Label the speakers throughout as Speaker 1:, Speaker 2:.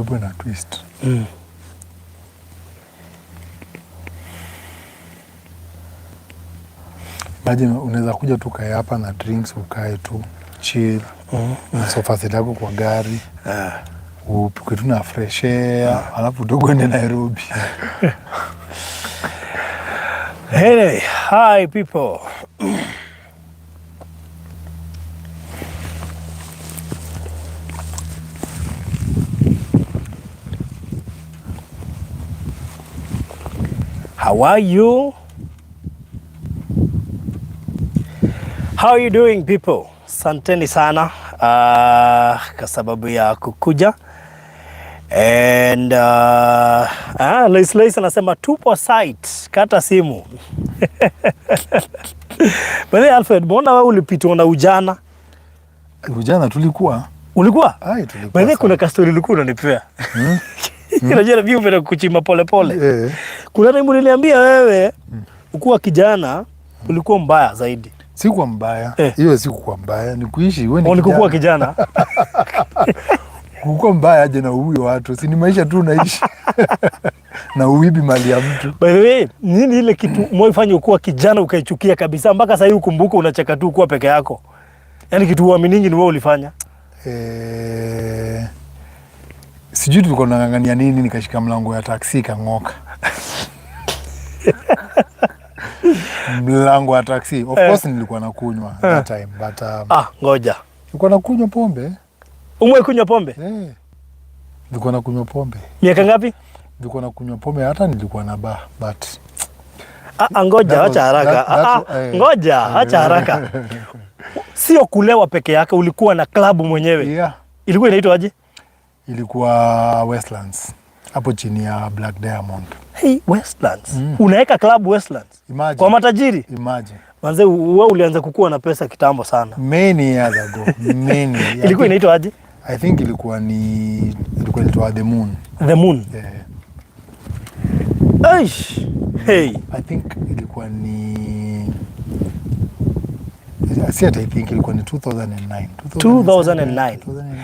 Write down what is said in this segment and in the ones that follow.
Speaker 1: Upepo na twist. Imagine unaweza kuja tu ukae hapa na drinks, ukae tu chill na sofa set yako kwa gari, upikwe tu na fresh air, alafu tu uende Nairobi.
Speaker 2: Hey, hi people. How are you? How are you doing, people? Santeni sana kwa sababu ya kukuja. And Lois Lois anasema tupo site, kata simu. By the way, Alfred, mbona wewe ulipitwa na ujana?
Speaker 1: Ujana tulikuwa
Speaker 2: Ulikuwa?
Speaker 1: Ai, tulikuwa
Speaker 2: By the way, kuna
Speaker 1: sana.
Speaker 2: kastori ulikuwa unanipea. Unajua mimi hupenda kuchimba pole pole. Kuna time uliniambia wewe ukuwa kijana ulikuwa mbaya zaidi.
Speaker 1: Sikuwa mbaya.
Speaker 2: Eh.
Speaker 1: Hiyo sikuwa mbaya, ni kuishi wewe ni
Speaker 2: Ulikuwa
Speaker 1: kijana.
Speaker 2: kijana.
Speaker 1: Kukuwa mbaya aje na huyo watu, si ni maisha tu unaishi na uibi mali ya mtu.
Speaker 2: By the way, nini ile kitu umewahi ukuwa kijana ukaichukia kabisa mpaka sasa hivi ukumbuka unacheka tu kuwa peke yako? Yaani kitu uaminingi ni wewe ulifanya.
Speaker 1: Sijui tulikuwa tunang'ang'ania nini, nikashika mlango ya taksi ikang'oka. Mlango wa taksi. Of course nilikuwa nakunywa that time, but
Speaker 2: Ah, ngoja.
Speaker 1: nilikuwa nakunywa pombe.
Speaker 2: Umewahi kunywa pombe?
Speaker 1: Eh. Nilikuwa nakunywa pombe.
Speaker 2: Miaka ngapi?
Speaker 1: Nilikuwa nakunywa pombe hata nilikuwa na bar, but
Speaker 2: Ah, ah, ngoja,
Speaker 1: That
Speaker 2: acha haraka. Ah, ah, ngoja, acha haraka. Sio kulewa peke yake, ulikuwa na klabu mwenyewe.
Speaker 1: Yeah.
Speaker 2: Ilikuwa inaitwa aje?
Speaker 1: Ilikuwa Westlands hapo chini ya Black Diamond.
Speaker 2: Hey, Westlands. Unaweka klabu Westlands.
Speaker 1: Imagine.
Speaker 2: Kwa matajiri.
Speaker 1: Imagine.
Speaker 2: Manze, wewe ulianza kukua na pesa kitambo sana.
Speaker 1: Many years ago. Many.
Speaker 2: Ilikuwa inaitwa aje?
Speaker 1: I think ilikuwa inaitwa The Moon.
Speaker 2: The Moon.
Speaker 1: Yeah.
Speaker 2: Eish. Hey.
Speaker 1: I think ilikuwa ni si ati I think ilikuwa ni 2009.
Speaker 2: 2009.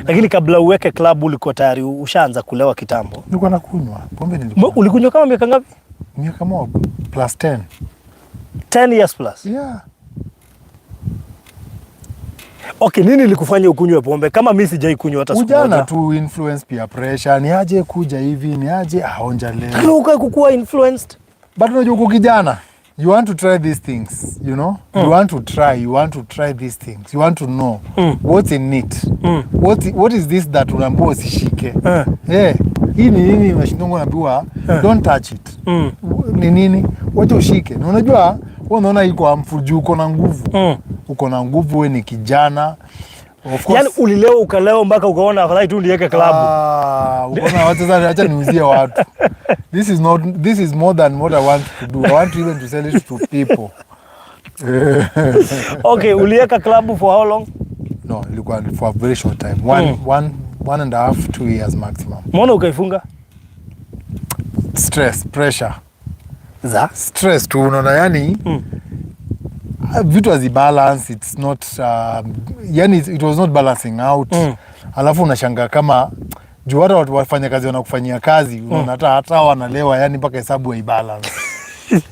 Speaker 2: Lakini kabla uweke klabu ulikuwa tayari ushaanza kulewa kitambo.
Speaker 1: Nilikuwa nakunywa pombe, nilikuwa
Speaker 2: Ulikunywa kama miaka ngapi?
Speaker 1: Miaka mob plus 10.
Speaker 2: 10 years plus.
Speaker 1: Yeah.
Speaker 2: Okay, nini ilikufanya ukunywe pombe? Kama mimi sijai kunywa hata siku
Speaker 1: Ujana
Speaker 2: moja.
Speaker 1: tu, influence, peer pressure, ni aje kuja hivi, ni aje aonja leo.
Speaker 2: Lakini ukae kukuwa influenced.
Speaker 1: But unajua uko kijana, you want to try these things, you know? You want to try, you want to try these things. You want to know what's in it. What is this that unaambiwa usishike? Eh, hii ni nini unashindwa unaambiwa don't touch it. Ni nini? Wacha ushike. Na unajua wewe unaona iko harmful juu uko na nguvu. Uko na nguvu, wewe ni kijana. Of course.
Speaker 2: Yaani ulilewa ukalewa mpaka ukaona afadhali tu niweke klabu.
Speaker 1: Ah, ukaona wacha sasa acha niuzie watu. This is not, this is more than what I want to do. I want even to sell it to people.
Speaker 2: Okay, uliweka klabu for how long?
Speaker 1: No, ilikuwa for a very short time. 1.5, 2 years maximum.
Speaker 2: Mbona ukaifunga?
Speaker 1: Stress, pressure.
Speaker 2: Za?
Speaker 1: Stress tu unaona yani vitu hazibalance, it's not yani it was not balancing out. Alafu unashangaa kama juu hata watu wafanya kazi wanakufanyia kazi unaona hata wanalewa yani mpaka hesabu haibalance.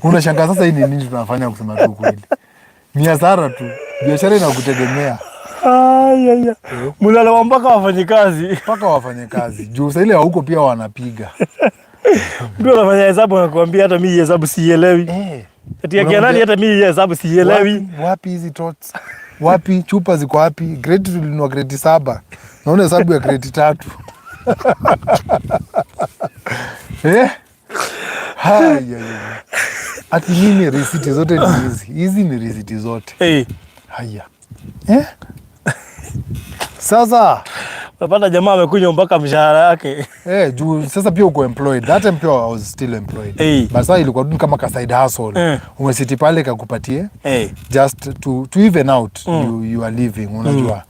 Speaker 1: Unashangaa sasa hii ni nini tunafanya, kusema tu kweli. Ni hasara tu. Biashara inakutegemea.
Speaker 2: Ay, ay, ay. Mnalewa mpaka wafanyikazi.
Speaker 1: Mpaka wafanye kazi. Juu saa ile huko pia wanapiga.
Speaker 2: Mtu anafanya hesabu anakuambia hata mimi hesabu sielewi. Ati ya nani hata mimi hesabu sielewi.
Speaker 1: Wapi hizi tots? Wapi chupa ziko wapi? Grade tulinunua grade 7. Naona hesabu ya grade 3. Eh? Haya, haya. Ati mimi risiti zote ni hizi. Hizi ni risiti zote.
Speaker 2: Hey.
Speaker 1: Haya. Eh? Sasa
Speaker 2: Unapata jamaa amekunywa mpaka mshahara yake.
Speaker 1: Eh, juu sasa pia uko employed. That time pia I was still employed.
Speaker 2: Hey.
Speaker 1: But sasa ilikuwa tu kama ka side hustle. Umesiti pale kakupatie just to even out you are living, unajua.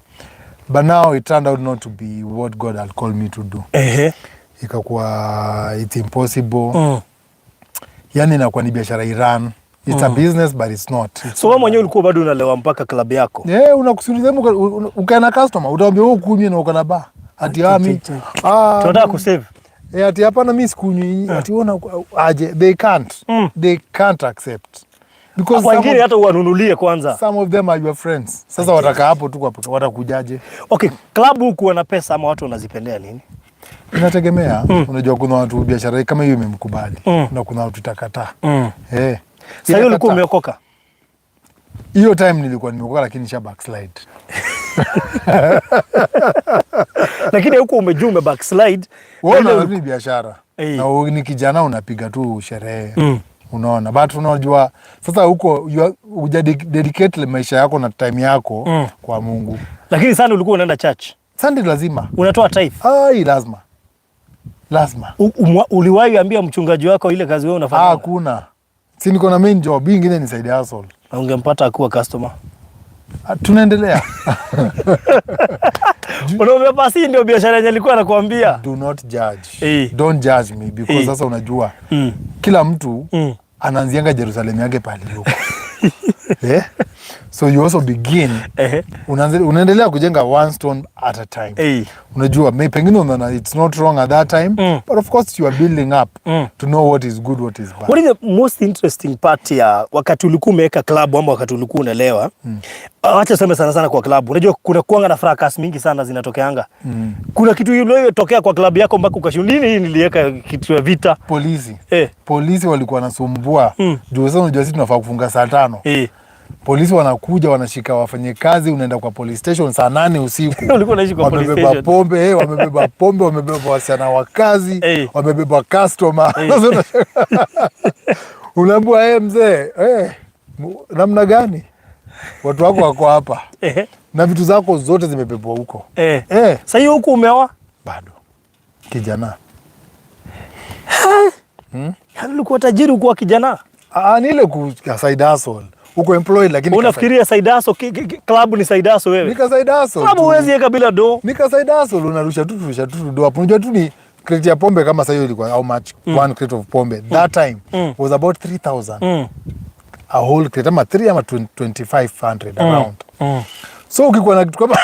Speaker 1: But now it turned out not to be what God had called me to do. Ikakuwa it's impossible. Yani inakuwa ni biashara Iran. It's a business but it's not. It's
Speaker 2: So wewe mwenyewe ulikuwa bado unalewa mpaka klabu yako?
Speaker 1: Yeah, unakusudia ukae na customer, utaambia wewe ukunywe na uko na bar. Ati ami, ah,
Speaker 2: Tunataka kusave.
Speaker 1: Eh, ati hapana, mi sikunywi. Ati ona aje, they can't. They can't accept. Because
Speaker 2: Wengine
Speaker 1: some
Speaker 2: hata uwanunulie kwanza.
Speaker 1: Some of them are your friends. Sasa wataka hapo tu watakujaje?
Speaker 2: Okay, klabu hukuwa na pesa ama watu wanazipendea nini?
Speaker 1: Inategemea. Unajua kuna watu biashara kama hiyo imemkubali na kuna watu itakataa. Eh.
Speaker 2: Sasa hiyo ulikuwa
Speaker 1: Inakataa.
Speaker 2: umeokoka?
Speaker 1: Hiyo time nilikuwa nimeokoka, lakini nisha backslide.
Speaker 2: Lakini huko umejua ume backslide.
Speaker 1: Wewe
Speaker 2: Ile
Speaker 1: unaona ni biashara. Na wewe ni kijana, unapiga tu sherehe. Unaona, but unajua sasa huko huja dedicate maisha yako na time yako kwa Mungu.
Speaker 2: Lakini sana ulikuwa unaenda church.
Speaker 1: Sunday lazima.
Speaker 2: Unatoa tithe.
Speaker 1: Ai, lazima. Lazima.
Speaker 2: Uliwahi ambia mchungaji wako ile kazi wewe
Speaker 1: Ah,
Speaker 2: unafanya?
Speaker 1: hakuna. Si niko na main job, hii ingine ni side hustle.
Speaker 2: Na ungempata akuwa customer.
Speaker 1: Ah, tunaendelea.
Speaker 2: Unaambia basi ndio biashara yenye alikuwa anakuambia.
Speaker 1: Do not judge.
Speaker 2: Eh.
Speaker 1: Don't judge me because
Speaker 2: Eh.
Speaker 1: sasa unajua kila mtu anaanzianga Jerusalem yake pale yuko. Eh? So you also begin unaendelea kujenga one stone at a time. Unajua pengine unaona it's not wrong at that time, but of course you are building up to know what is good, what is bad.
Speaker 2: What is the most interesting part ya wakati ulikuwa umeweka klabu ama wakati ulikuwa unalewa? Acha tuseme sana sana kwa klabu. Unajua kuna kuanga na fracas mingi sana zinatokeanga. Kuna kitu iliyotokea kwa klabu yako mpaka ukashindwa, nini hii niliweka kitu ya vita?
Speaker 1: Polisi.
Speaker 2: Eh.
Speaker 1: Polisi walikuwa wanasumbua. Juu sasa unajua sisi tunafaa kufunga saa 5. Polisi wanakuja, wanashika wafanyikazi, unaenda kwa police station saa 8 usiku.
Speaker 2: Ulikuwa unaishi kwa police
Speaker 1: Wamebeba
Speaker 2: station?
Speaker 1: pombe, wamebeba pombe, wamebeba wasichana wa kazi, wamebeba customer. Sasa unaambiwa, mzee, namna gani? Watu wako wako hapa na vitu zako zote zimebebwa huko.
Speaker 2: Eh. Sasa hiyo huku umeoa?
Speaker 1: Bado kijana.
Speaker 2: Yaani ulikuwa tajiri ukuwa kijana?
Speaker 1: Ah, ni ile ku side hustle. Uko employed lakini
Speaker 2: Unafikiria side hustle, club ni side hustle wewe?
Speaker 1: Ni ka side hustle.
Speaker 2: Club
Speaker 1: tu.
Speaker 2: huwezi weka bila do.
Speaker 1: Ni ka side hustle, unarusha tu, turusha tu do hapo. Unajua tu ni crate ya pombe kama sasa hiyo ilikuwa how much? One crate of pombe that time was about 3000. A whole crate, ama 3 ama 20 2500 around. So ukikuwa na kitu kama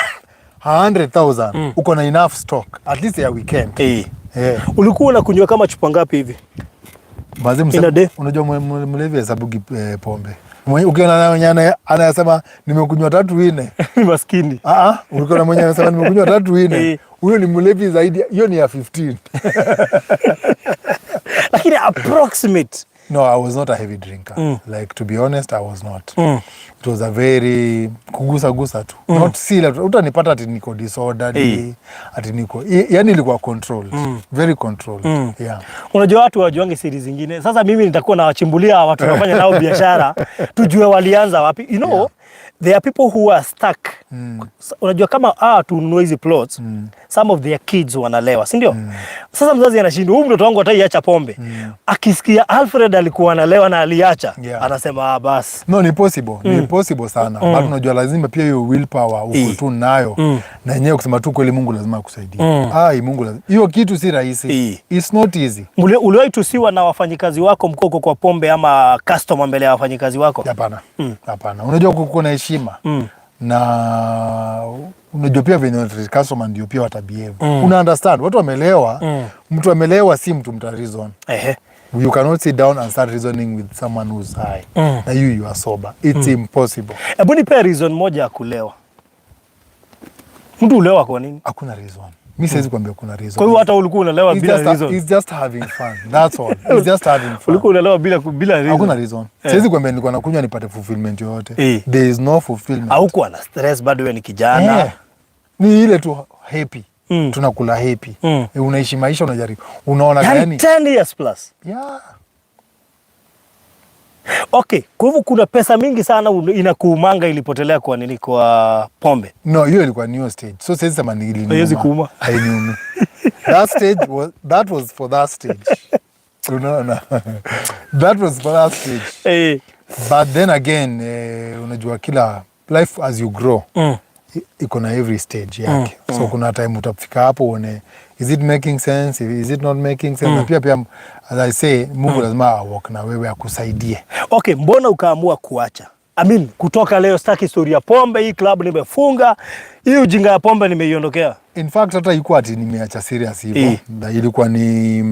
Speaker 1: 100,000, uko na enough stock at least ya weekend.
Speaker 2: Ulikuwa unakunywa kama chupa ngapi hivi?
Speaker 1: Mazee
Speaker 2: In a day?
Speaker 1: Unajua mlevi hesabugi pombe. Ukiona mwenye anayesema nimekunywa tatu nne.
Speaker 2: Ni maskini.
Speaker 1: Ah ah, ukiona mwenye anasema nimekunywa tatu nne, huyo ni mlevi zaidi, hiyo ni ya 15.
Speaker 2: Lakini approximate.
Speaker 1: No, I was not a heavy drinker. Like, to be honest, I was not. It was a very kugusa gusa tu. Not si like, utanipata ati niko disorderly, ati niko, yani ilikuwa controlled. Very controlled. Yeah.
Speaker 2: Unajua watu wajuange siri zingine. Sasa mimi nitakuwa nawachimbulia watu tunafanya nao biashara tujue walianza wapi. There are people who are stuck. Unajua kama tununue hizi plots, some of their kids wanalewa, si ndio? Sasa mzazi anashindwa, huyu mtoto wangu hataiacha pombe. Akisikia Alfred alikuwa analewa na aliacha, anasema, "Ah, basi."
Speaker 1: No, ni possible. Ni possible sana. But unajua lazima pia hiyo willpower uko tu nayo. Na yenyewe kusema tu kweli, Mungu lazima akusaidie. Ai, Mungu lazima. Hiyo kitu si rahisi. It's not easy.
Speaker 2: Uliwahi tusiwa na wafanyikazi wako mkoko kwa pombe ama customer mbele ya wafanyikazi wako?
Speaker 1: Hapana. Hapana. Unajua kuko na heshima. Na unajua pia venye una customer ndio pia watabehave. Una understand watu wamelewa. Mtu amelewa si mtu mta reason. You cannot sit down and start reasoning with someone who's high. Na you are sober. It's impossible.
Speaker 2: Hebu nipe reason moja ya kulewa. Mtu ulewa kwa nini?
Speaker 1: Hakuna reason. Mi siwezi kuambia kuna reason.
Speaker 2: Kwa hiyo hata ulikuwa unalewa
Speaker 1: It's
Speaker 2: bila
Speaker 1: just,
Speaker 2: reason.
Speaker 1: it's just having fun. That's all. It's just having fun.
Speaker 2: Ulikuwa unalewa bila reason.
Speaker 1: Hakuna reason. Siwezi kuambia nilikuwa nakunywa nipate fulfillment yoyote. There is no fulfillment.
Speaker 2: Haukuwa na stress, bado wewe ni kijana.
Speaker 1: Eh. Ni ile tu happy. Tunakula happy. Eh, unaishi maisha, unajaribu. Unaona
Speaker 2: Yani
Speaker 1: gani?
Speaker 2: 10 years plus.
Speaker 1: Yeah.
Speaker 2: Okay, kwa hivyo kuna pesa mingi sana inakuumanga ilipotelea kwa nini? Kwa pombe.
Speaker 1: No, hiyo ilikuwa new stage. So siwezi sema ni iliniuma.
Speaker 2: Haiwezi kuuma.
Speaker 1: Hainiumi. That was for that stage. Unaona? That was for that stage. But then again, unajua kila life as you grow, iko na every stage yake. So kuna time utafika hapo uone, is it making sense, is it not making sense? Na pia as I say, Mungu lazima awalk na wewe akusaidie.
Speaker 2: Okay, mbona ukaamua kuacha? I mean, kutoka leo sitaki story ya pombe, hii club nimefunga, hii ujinga ya pombe nimeiondokea.
Speaker 1: In fact, hata ikuwa ati nimeacha serious hivyo. Na ilikuwa ni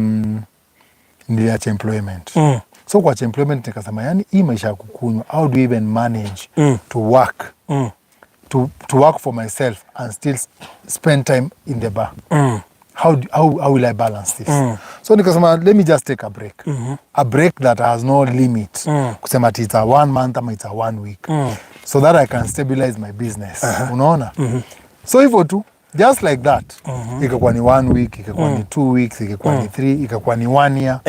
Speaker 1: niliacha employment. So kuacha employment nikasema, yani hii maisha ya kukunywa, how do you even manage to work, to work for myself and still spend time in the bar? How will I balance this? So nikasema, let me just take a break, a break that has no limit, kusema ati it's a one month ama it's a one week, so that I can stabilize my business, unaona? So hivyo tu, just like that, ikakuwa ni one week, ikakuwa ni 2 weeks, ikakuwa ni three, ikakuwa ni one year,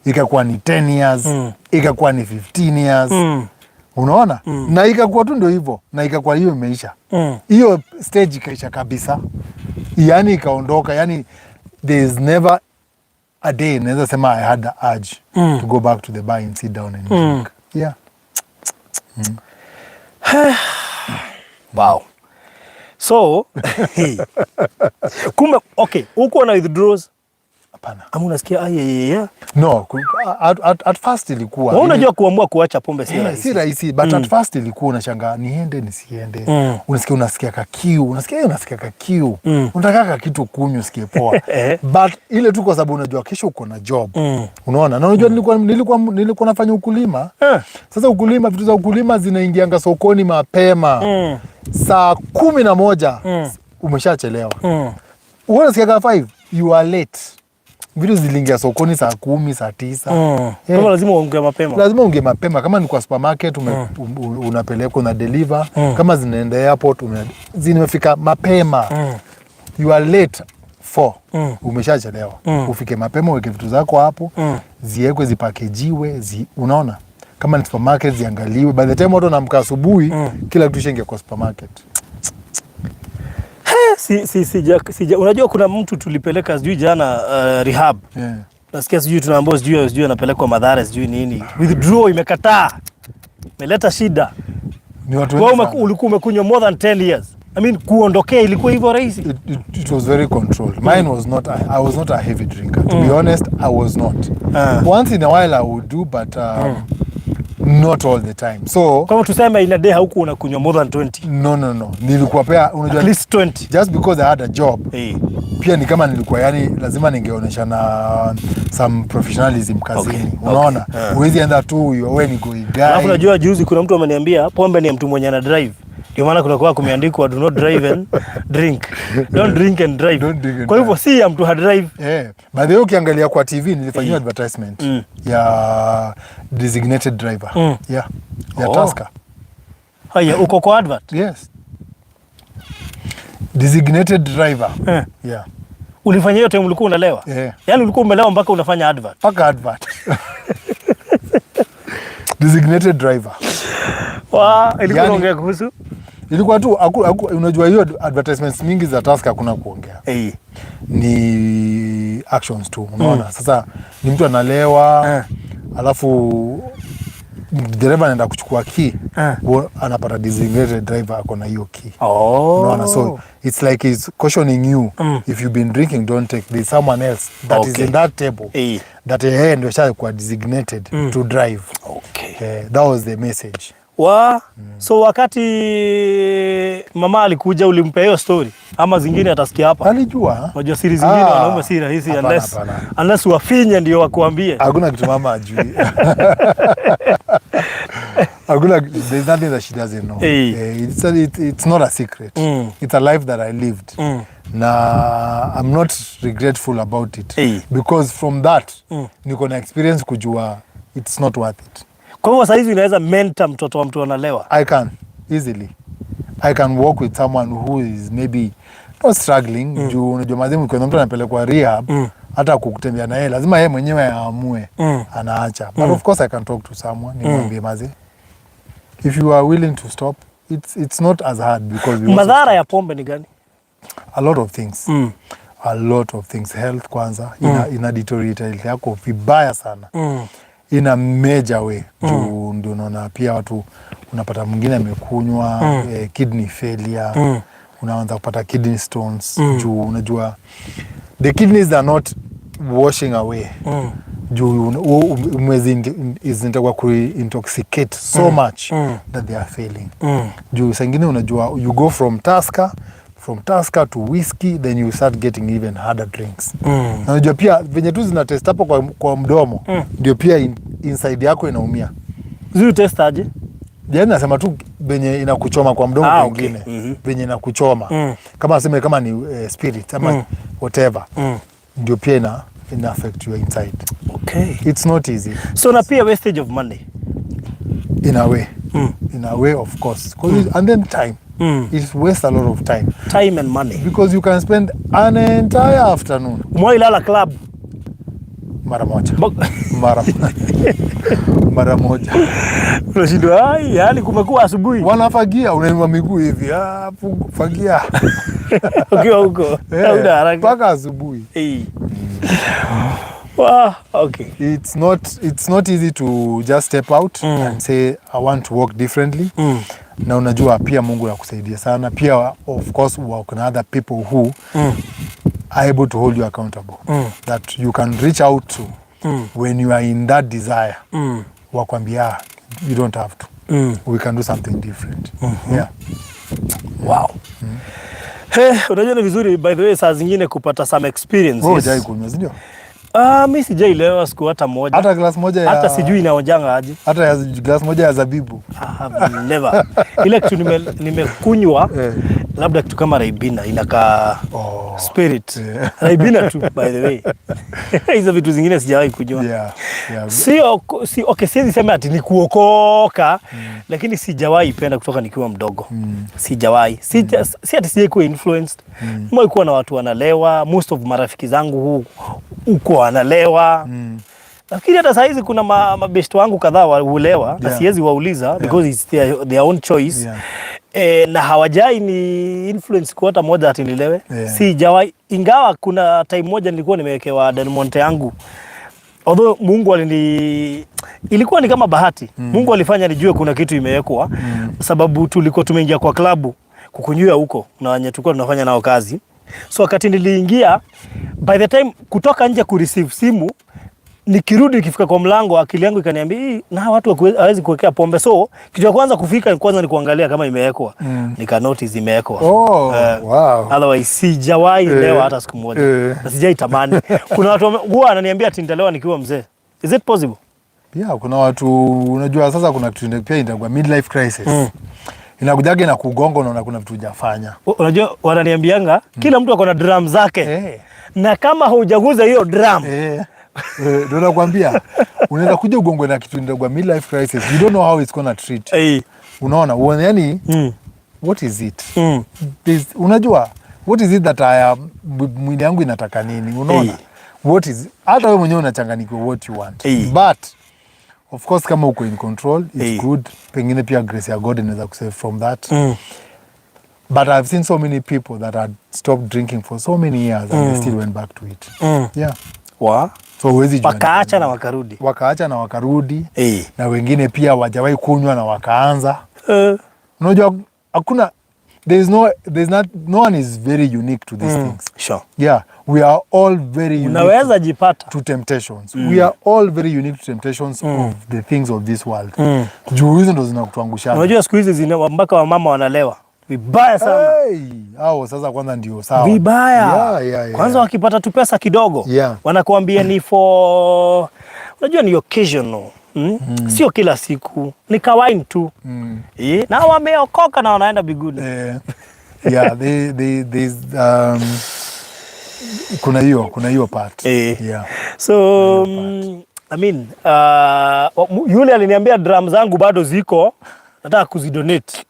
Speaker 1: ikakuwa ni 10 years, ikakuwa ni 15 years, unaona? Na ikakuwa tu ndio hivyo, na ikakuwa hiyo imeisha. Hiyo stage ikaisha kabisa, yani ikaondoka. Yani there is never a day naweza sema I had the urge to go back to the bar and sit down and drink. Yeah.
Speaker 2: Wow. So, kumbe okay, huko na withdraws?
Speaker 1: Hapana.
Speaker 2: Ama unasikia ai ai ai?
Speaker 1: No, at first ilikuwa
Speaker 2: Wewe unajua kuamua kuacha pombe si
Speaker 1: Eh,
Speaker 2: rahisi.
Speaker 1: si rahisi, but at first ilikuwa unashangaa niende nisiende. Unasikia kakiu, unasikia kakiu, unataka kakitu kunywa usikie poa. But ile tu kwa sababu unajua kesho uko na job, unaona? Na unajua nilikuwa nafanya ukulima. Sasa ukulima, vitu za ukulima zinaingianga sokoni mapema, saa 11 umeshachelewa. Wewe unasikia kama 5 you are late. Vitu ziliingia sokoni saa 10, saa 9.
Speaker 2: Kwa hivyo lazima uongee mapema.
Speaker 1: Lazima unge mapema. Kama ni kwa supermarket, unapeleka, una deliver. Kama zinaenda airport, zimefika mapema. You are late 4, umeshachelewa. Ufike mapema, uweke vitu zako hapo, ziwekwe, zipakejiwe, unaona, kama ni supermarket ziangaliwe. By the time watu wanaamka asubuhi, kila kitu ishaingia kwa supermarket.
Speaker 2: Si, unajua kuna mtu tulipeleka sijui jana rehab. Nasikia sijui tunaambiwa sijui anapelekwa Mathare, sijui nini. Withdraw imekataa. Imeleta shida.
Speaker 1: Ni watu
Speaker 2: Wewe
Speaker 1: wengi sana.
Speaker 2: ulikuwa umekunywa more than 10 years. I mean, kuondokea ilikuwa hivyo rahisi?
Speaker 1: It was very controlled. Mine was not, I was not a heavy drinker. To be honest, I was not. Once in a while I would do, but not all the time. So,
Speaker 2: Kama tuseme in a day haukuwa unakunywa more than 20.
Speaker 1: No. Nilikuwa pia, unajua,
Speaker 2: At least 20.
Speaker 1: just because I had a job, pia ni kama nilikuwa, yani lazima ningeonyesha na some professionalism kazini. Unaona? Huwezi enda tu wewe ni goi guy.
Speaker 2: Alafu unajua juzi kuna mtu ameniambia pombe ni ya mtu mwenye ana drive. Ndio maana kuna kwa kumeandikwa "Do not drive and drink". Don't drink and drive.
Speaker 1: Don't drink and
Speaker 2: Kwa hivyo si ya mtu ha drive.
Speaker 1: Yeah. By the way, ukiangalia kwa TV nilifanyiwa advertisement ya designated driver. Yeah. Ya Tusker.
Speaker 2: Haya, uko kwa advert.
Speaker 1: Yes. Designated driver. Yeah.
Speaker 2: Ulifanya hiyo time ulikuwa unalewa?
Speaker 1: Yeah.
Speaker 2: Yaani ulikuwa umelewa mpaka unafanya advert.
Speaker 1: Paka advert. Designated driver.
Speaker 2: Wa, ilikuwa unaongea kuhusu?
Speaker 1: Ilikuwa tu unajua hiyo advertisements mingi za Tusker hakuna kuongea. Ni actions tu, unaona? Sasa ni mtu analewa, alafu dereva anaenda kuchukua key, anapata designated driver ako na hiyo key. Unaona? So it's like he's cautioning you, if you've been drinking, don't take this, someone else that is in that table that yeye ndio ashakuwa designated to drive. Eh, that was the message.
Speaker 2: Wa, so wakati mama alikuja ulimpea hiyo story ama zingine atasikia hapa?
Speaker 1: Alijua.
Speaker 2: Unajua siri zingine
Speaker 1: Ah,
Speaker 2: wanaume si rahisi
Speaker 1: hapana,
Speaker 2: unless,
Speaker 1: hapana.
Speaker 2: unless wafinye ndio wakuambie.
Speaker 1: Hakuna kitu mama ajui. Hakuna, there's nothing that she doesn't know.
Speaker 2: Eh.
Speaker 1: It's not a secret. It's a life that I lived. Na I'm not regretful about it. Because from that, niko na experience kujua it's not worth it.
Speaker 2: Kwa hivyo saa hizi unaweza mentor mtoto wa mtu analewa?
Speaker 1: I can easily. I can work with someone who is maybe not struggling, juu unajua mazimu kuna mtu anapelekwa rehab, hata kutembea na yeye lazima yeye mwenyewe aamue anaacha. But of course I can talk to someone, nimwambie, maze, if you are willing to stop, it's not as hard because we also
Speaker 2: Madhara ya pombe ni gani?
Speaker 1: A lot of things. A lot of things. Health kwanza, ina deteriorate health yako vibaya sana in a major way, juu ndio unaona pia watu, unapata mwingine amekunywa, kidney failure, unaanza kupata kidney stones, juu unajua the kidneys are not washing away Juu umezi ku intoxicate so much that they are failing. Juu saa ingine unajua you go from Tusker to whiskey, then you start getting even harder drinks. Na unajua pia venye tu zina taste hapo kwa mdomo, ndio pia inside yako inaumia.
Speaker 2: Zi taste aje?
Speaker 1: Yani nasema tu venye inakuchoma kwa mdomo.
Speaker 2: Ah, okay.
Speaker 1: Pengine venye inakuchoma, kama aseme kama ni spirit ama whatever, ndio pia ina affect your inside. It's not easy.
Speaker 2: So na pia wastage of money.
Speaker 1: In a way. In a way, of course. 'Cause and then time. It wastes a lot of time.
Speaker 2: Time and money.
Speaker 1: Because you can spend an entire afternoon.
Speaker 2: Umewahi lala club?
Speaker 1: Mara moja. Mara moja.
Speaker 2: Unashindwa, ai, yani kumekuwa asubuhi.
Speaker 1: Wanafagia, unainua miguu hivi, ah, fagia.
Speaker 2: Ukiwa huko.
Speaker 1: Eh,
Speaker 2: Hauna haraka.
Speaker 1: mpaka asubuhi.
Speaker 2: Eh. Wow, okay.
Speaker 1: It's not easy to just step out and say, "I want to walk differently." Na unajua pia Mungu akusaidia sana. Pia of course work na other people who are able to hold you accountable, that you can reach out to when you are in that desire. Wakwambia, "Ah, you don't have to. We can do something different." Yeah.
Speaker 2: Wow. Hey, unajua ni vizuri, by the way, saa zingine kupata some experiences.
Speaker 1: Wewe hujai kunywa, si ndio?
Speaker 2: Ah, mi sijailewa siku hata moja.
Speaker 1: Hata glass moja ya
Speaker 2: Hata sijui inaonjanga aje.
Speaker 1: Hata ya glass moja ya zabibu?
Speaker 2: I have never. Ile kitu nimekunywa labda kitu kama Ribena, inakaa
Speaker 1: Oh.
Speaker 2: spirit. Ribena tu, by the way. Hizo vitu zingine sijawahi kunywa. Sio si, okay, siwezi sema ati ni kuokoka, lakini sijawahi penda kutoka nikiwa mdogo. Sijawahi. Si ati sijai kuwa influenced. Nimewahi kuwa na watu wanalewa, most of marafiki zangu huko wanalewa. Nafikiri hata saa hizi kuna mabeshte wangu kadhaa hulewa na siwezi wauliza because it's their own choice. Na hawajai ni influence kwa hata moja ati nilewe. Sijawahi, ingawa kuna time moja nilikuwa nimewekewa Del Monte yangu, although Mungu alini ilikuwa ni kama bahati. Mungu alifanya nijue kuna kitu imewekwa, sababu tulikuwa tumeingia kwa klabu kukunywia huko na wenye tulikuwa tunafanya nao kazi. So wakati niliingia, by the time kutoka nje kureceive simu, nikirudi, nikifika kwa mlango, akili yangu ikaniambia, "Hii, na watu hawezi kuwekea pombe." So kitu ya kwanza kufika kwanza ni kuangalia kama imewekwa. Nika notice imewekwa.
Speaker 1: Oh, wow.
Speaker 2: Otherwise sijawahi lewa hata siku moja. Na sijai tamani. Kuna watu huwa ananiambia ati nitalewa nikiwa mzee. Is it possible?
Speaker 1: Yeah, kuna watu, unajua sasa kuna kitu pia inakuwa midlife crisis. Inakujaga na kugonga, unaona kuna vitu hujafanya.
Speaker 2: Unajua wananiambianga kila mtu ako na drum zake. Na kama hujaguza hiyo drum,
Speaker 1: Eh. Ndio nakwambia unaweza kuja ugongwe na kitu inaitwa midlife crisis. You don't know how it's gonna treat you. Unaona, uone yani what is it? Unajua what is it that I am, mwili yangu inataka nini? Unaona? What is, hata wewe mwenyewe unachanganyikiwa what you want. But of course kama uko in control, it's good. Pengine pia grace ya God inaweza kusave from that. But I've seen so many people that had stopped drinking for so many years and they still went back to it. Yeah.
Speaker 2: Wa?
Speaker 1: So huwezi jua.
Speaker 2: Wakaacha na wakarudi.
Speaker 1: Wakaacha na wakarudi. Na wengine pia wajawahi kunywa na wakaanza. Unajua hakuna, there is not, no one is very unique to these things. Yeah, we are all very unique
Speaker 2: Unaweza jipata.
Speaker 1: To temptations. We are all very unique to temptations of the things of this world. Juu hizo ndo zinakutuangusha.
Speaker 2: Unajua siku hizi zina mpaka wamama wanalewa vibaya sana.
Speaker 1: Hey, hao sasa kwanza ndio sawa.
Speaker 2: Vibaya. Kwanza wakipata tu pesa kidogo, wanakuambia ni for, unajua ni occasional. Sio kila siku, ni kawine tu. Na wameokoka na wanaenda mbinguni.
Speaker 1: Eh, yeah, there's kuna hiyo part. Yeah.
Speaker 2: So I mean, yule aliniambia drum zangu bado ziko, nataka kuzidonate.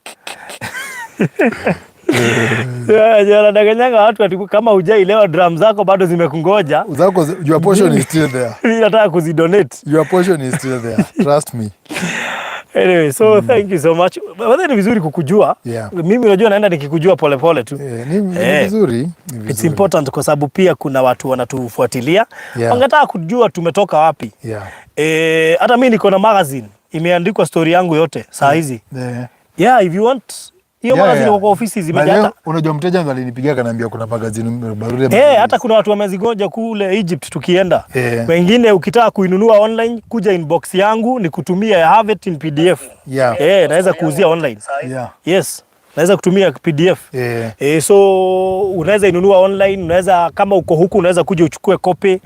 Speaker 2: Yeah, anadanganyanga watu ati kama hujailewa drum zako bado zimekungoja.
Speaker 1: Zako, your portion is still there.
Speaker 2: Mimi nataka kuzidonate.
Speaker 1: Your portion is still there. Trust me.
Speaker 2: Anyway, so thank you so much. But ni vizuri kukujua. Mimi unajua naenda nikikujua polepole tu.
Speaker 1: Eh, ni vizuri. Ni vizuri.
Speaker 2: It's important kwa sababu pia kuna watu wanatufuatilia. Wangetaka kujua tumetoka wapi. Hata mimi niko na magazine imeandikwa story yangu yote saa hizi. Yeah, if you want Hiyo magazine iko kwa ofisi zimejaa.
Speaker 1: Leo, unajua mteja ndo alinipigia akaniambia kuna magazine Barodhi.
Speaker 2: Eh, hata kuna watu wamezigoja kule Egypt tukienda. Wengine ukitaka kuinunua online, kuja inbox yangu nikutumia, I have it in PDF. Eh, naweza kuuzia online. Yes. Naweza kutumia PDF. Eh, so unaweza inunua online, unaweza kama uko huku unaweza kuja uchukue copy.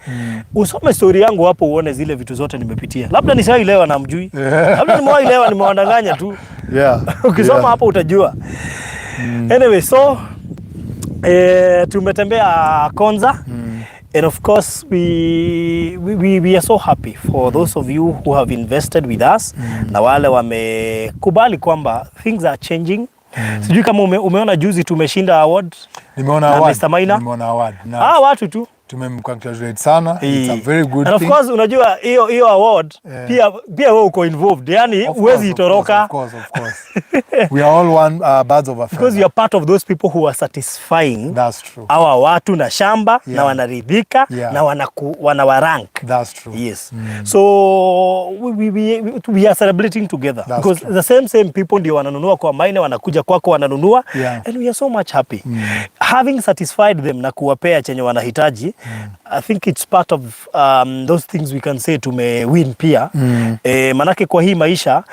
Speaker 2: Usome story yangu hapo uone zile vitu zote nimepitia. Labda nishailewa na mjui. Labda nimewailewa nimewadanganya tu. Ukisoma hapo utajua. Anyway, so tumetembea Konza. And of course we are so happy for those of you who have invested with us na wale wamekubali kwamba things are changing. Sijui kama umeona juzi tumeshinda award
Speaker 1: Nimeona
Speaker 2: na
Speaker 1: award.
Speaker 2: Mr. Maina.
Speaker 1: Nimeona award. Na
Speaker 2: Ah, watu tu
Speaker 1: tumemcongratulate sana. It's a very good
Speaker 2: And of
Speaker 1: thing.
Speaker 2: course unajua hiyo hiyo award pia wewe uko involved, yani
Speaker 1: Of course,
Speaker 2: huwezi
Speaker 1: of
Speaker 2: itoroka
Speaker 1: course, of course, of course. We are all one birds of a feather.
Speaker 2: Because you are part of those people who are satisfying
Speaker 1: That's true.
Speaker 2: hawa watu na shamba na wanaridhika na wanawarank.
Speaker 1: That's true.
Speaker 2: Yes. So we are celebrating together
Speaker 1: That's
Speaker 2: because
Speaker 1: true.
Speaker 2: The same people ndio wananunua kwa Maina, wanakuja kwako wananunua and we are so much happy having satisfied them na kuwapea chenye wanahitaji. I think it's part of those things we can say tume win pia. Manake kwa hii maisha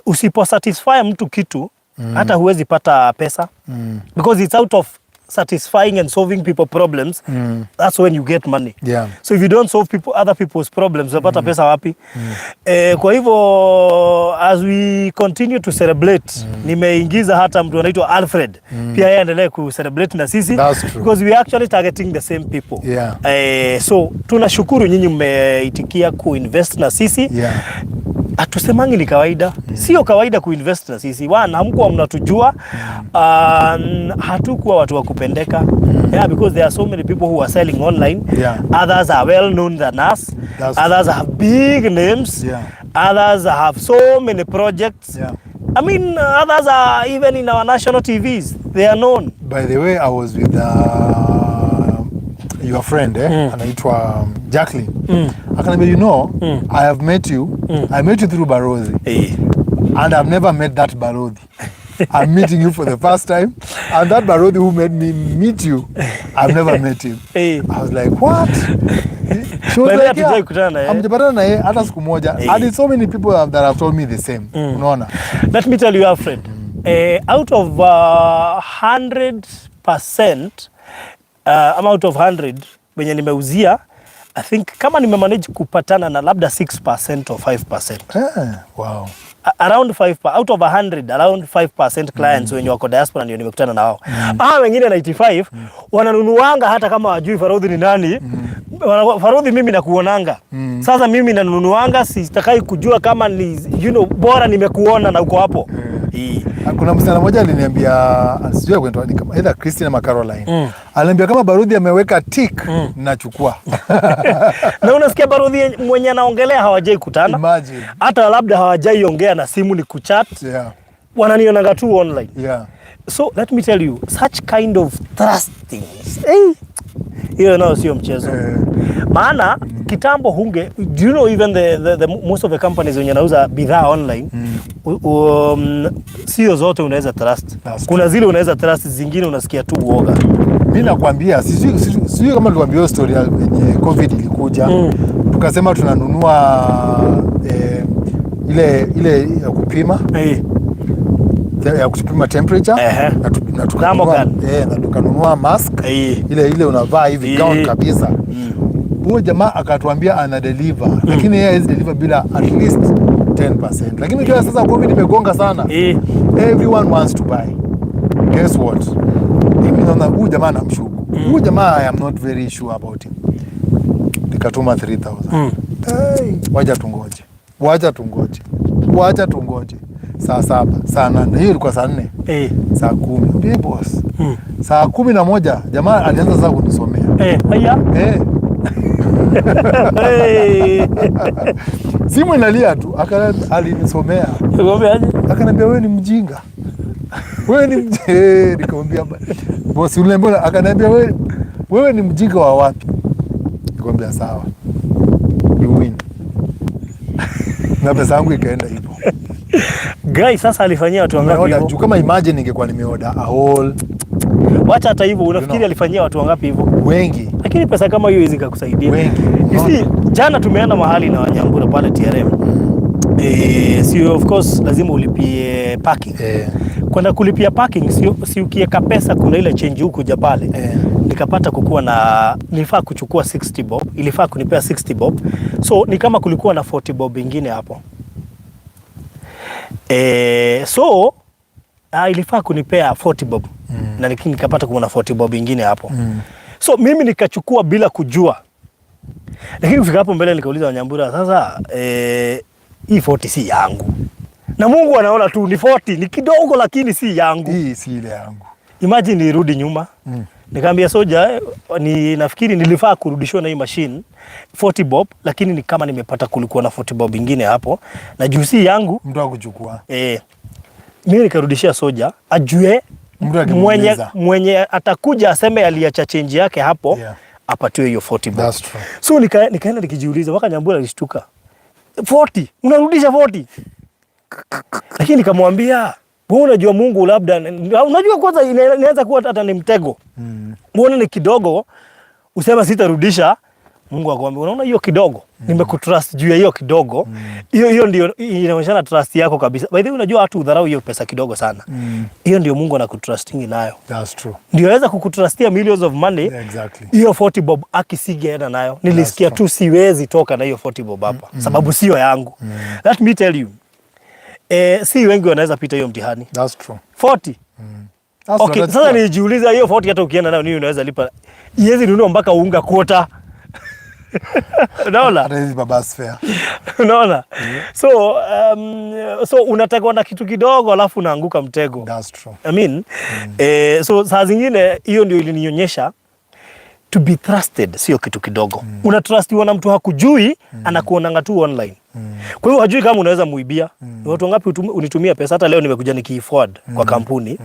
Speaker 2: usipo satisfy mtu kitu hata huwezi pata pesa because it's out of satisfying and solving people problems that's when you get money. So if you don't solve other people's problems, utapata pesa wapi? Kwa hivyo as we continue to celebrate, nimeingiza hata mtu anaitwa Alfred pia yeye aendelee ku celebrate na sisi
Speaker 1: That's true.
Speaker 2: Because we are actually targeting the same people. So tunashukuru nyinyi mmeitikia kuinvest na sisi. Hatusemangi ni kawaida. Sio kawaida kuinvest na sisi. One, hamkuwa mnatujua. Hatukuwa watu wa kupendeka, yeah, because there are so many people who are selling online. Others are well known than us.
Speaker 1: That's
Speaker 2: Others have big names. Others have so many projects. I mean, others are even in our national TVs. They are known.
Speaker 1: By the way, I was with your friend, eh? Anaitwa Jacqueline. Akaniambia, I have met you. I met you through Barozi. And I've never met that Barodhi. I'm meeting you for the first time. And that Barodhi who made me meet you, I've never met him. I was like, "What?" She was
Speaker 2: By the way,
Speaker 1: like,
Speaker 2: hatujai
Speaker 1: "Yeah."
Speaker 2: kutana na yeye.
Speaker 1: Hamjapatana na yeye hata siku moja. And it's so many people that have told me the same. Unaona?
Speaker 2: Let me tell you, Alfred, out of 100%, ama out of 100 wenye nimeuzia, I think kama nimemanage kupatana na labda 6% or 5%.
Speaker 1: Wow.
Speaker 2: Around 5 out of 100, around 5% clients wenye wako diaspora ndio nimekutana na wao. Ah, wengine 95 wananunuanga hata kama wajui Farodhi ni nani. Farodhi mimi nakuonanga. Sasa mimi nanunuanga, sitakai kujua kama ni bora nimekuona na uko hapo.
Speaker 1: Kuna msichana mmoja aliniambia, sijui kwa ni kama either Christine ama Caroline. Aliniambia kama Barodhi ameweka tick, nachukua.
Speaker 2: Na unasikia Barodhi mwenye anaongelea hawajai kutana.
Speaker 1: Imagine.
Speaker 2: Hata labda hawajai ongea na simu, ni kuchat. Wananionanga tu online. So let me tell you, such kind of trusting. Hey, hiyo nayo sio mchezo. Maana kitambo hunge, do you know even the most of the companies wenye nauza bidhaa online, sio zote unaweza trust.
Speaker 1: That's
Speaker 2: Kuna zile unaweza trust, zingine unasikia tu uoga.
Speaker 1: Mi nakwambia, sijui kama nilikwambia hiyo story ya yenye COVID ilikuja. Tukasema tunanunua ile ya kupima ya kupima temperature na tukanunua,
Speaker 2: Thermogun.
Speaker 1: na tukanunua mask ile unavaa hivi, gown kabisa. Huyo jamaa akatuambia ana deliver, lakini yeye hawezi deliver bila at least 10%. Lakini unajua sasa COVID imegonga sana. Everyone wants to buy. Guess what? Mimi naona huyu jamaa namshuku. Huyu jamaa, I am not very sure about him. Nikatuma 3000. Hey, wacha tungoje. Wacha tungoje. Wacha tungoje. Saa 7, saa 8, hiyo ilikuwa saa 4. Saa 10. Ndiye boss. Saa 11 jamaa alianza sasa kunisomea.
Speaker 2: Eh, haya. Hey.
Speaker 1: Simu inalia tu, alinisomea.
Speaker 2: Nikwambia aje?
Speaker 1: Akaniambia, "Wewe ni mjinga. Wewe ni mjinga." Nikamwambia, "Boss, uliniambia." Akaniambia, "Wewe ni mjinga wa wapi?" Nikamwambia, "Sawa. You win." Na pesa yangu ikaenda hivyo.
Speaker 2: Guy, sasa alifanyia watu wangapi
Speaker 1: Umeorder
Speaker 2: hivyo?
Speaker 1: juu kama imagine ningekuwa nimeorder a whole
Speaker 2: Wacha hata hivyo, unafikiri
Speaker 1: know.
Speaker 2: Alifanyia watu wangapi hivyo?
Speaker 1: Wengi.
Speaker 2: Lakini pesa kama hiyo hizi kakusaidia.
Speaker 1: Wengi.
Speaker 2: You see, jana tumeenda mahali na Wanyambura pale TRM. Si of course lazima ulipie parking. Kwenda kulipia parking, si ukiweka pesa kuna ile change huku ja pale. Nikapata kukuwa na nilifaa kuchukua 60 bob, ilifaa kunipea 60 bob. So ni kama kulikuwa na 40 bob ingine hapo. So ilifaa kunipea 40 bob na lakini nikapata kuwa na 40 bob ingine hapo. So mimi nikachukua bila kujua, lakini kufika hapo mbele nikauliza Wanyambura, sasa hii 40 si yangu, na Mungu anaona tu ni 40 ni kidogo, lakini si yangu.
Speaker 1: Hii si ile yangu.
Speaker 2: Imagine nirudi nyuma nikaambia soja, ni nafikiri nilifaa kurudishiwa na hii machine 40 bob, lakini ni kama nimepata kulikuwa na 40 bob ingine hapo na juu si yangu.
Speaker 1: Mtu akuchukua.
Speaker 2: Mimi nikarudishia soja ajue
Speaker 1: Mtu
Speaker 2: mwenye,
Speaker 1: akimuuliza.
Speaker 2: Mwenye atakuja aseme aliacha change yake hapo apatiwe hiyo 40 bob.
Speaker 1: That's true.
Speaker 2: So nikaenda nikijiuliza, mpaka Nyambura alishtuka, 40 unarudisha 40? Lakini nikamwambia, wewe unajua Mungu labda unajua kwanza inaweza kuwa hata ni mtego. Uone ni kidogo usema sitarudisha, Mungu akwambia, unaona hiyo kidogo, nimekutrust juu ya hiyo kidogo. Hiyo hiyo ndio inaonyeshana trust yako kabisa. By the way, unajua watu udharau hiyo pesa kidogo sana. Hiyo ndio Mungu anakutrustingi nayo.
Speaker 1: That's true.
Speaker 2: Ndio aweza kukutrustia millions of money. Hiyo 40 bob akisigeenda nayo, nilisikia
Speaker 1: That's true.
Speaker 2: tu siwezi toka na hiyo 40 bob hapa sababu sio yangu. Let me tell you, si wengi wanaweza pita hiyo mtihani.
Speaker 1: That's true.
Speaker 2: 40.
Speaker 1: That's
Speaker 2: Okay,
Speaker 1: true.
Speaker 2: sasa nijiuliza hiyo 40 hata ukienda nayo nini unaweza lipa? Iwezi nunua mpaka unga quarter. Unaona?
Speaker 1: Hata hizi bus fare.
Speaker 2: Unaona? So unatekwa na kitu kidogo alafu unaanguka mtego.
Speaker 1: That's true.
Speaker 2: I mean, so saa zingine hiyo ndio ilinionyesha to be trusted sio kitu kidogo. Unatrustiwa na mtu hakujui, anakuonanga tu online. Kwa hiyo hajui kama unaweza muibia. Ni watu wangapi unitumia pesa? Hata leo nimekuja nikiforward kwa kampuni.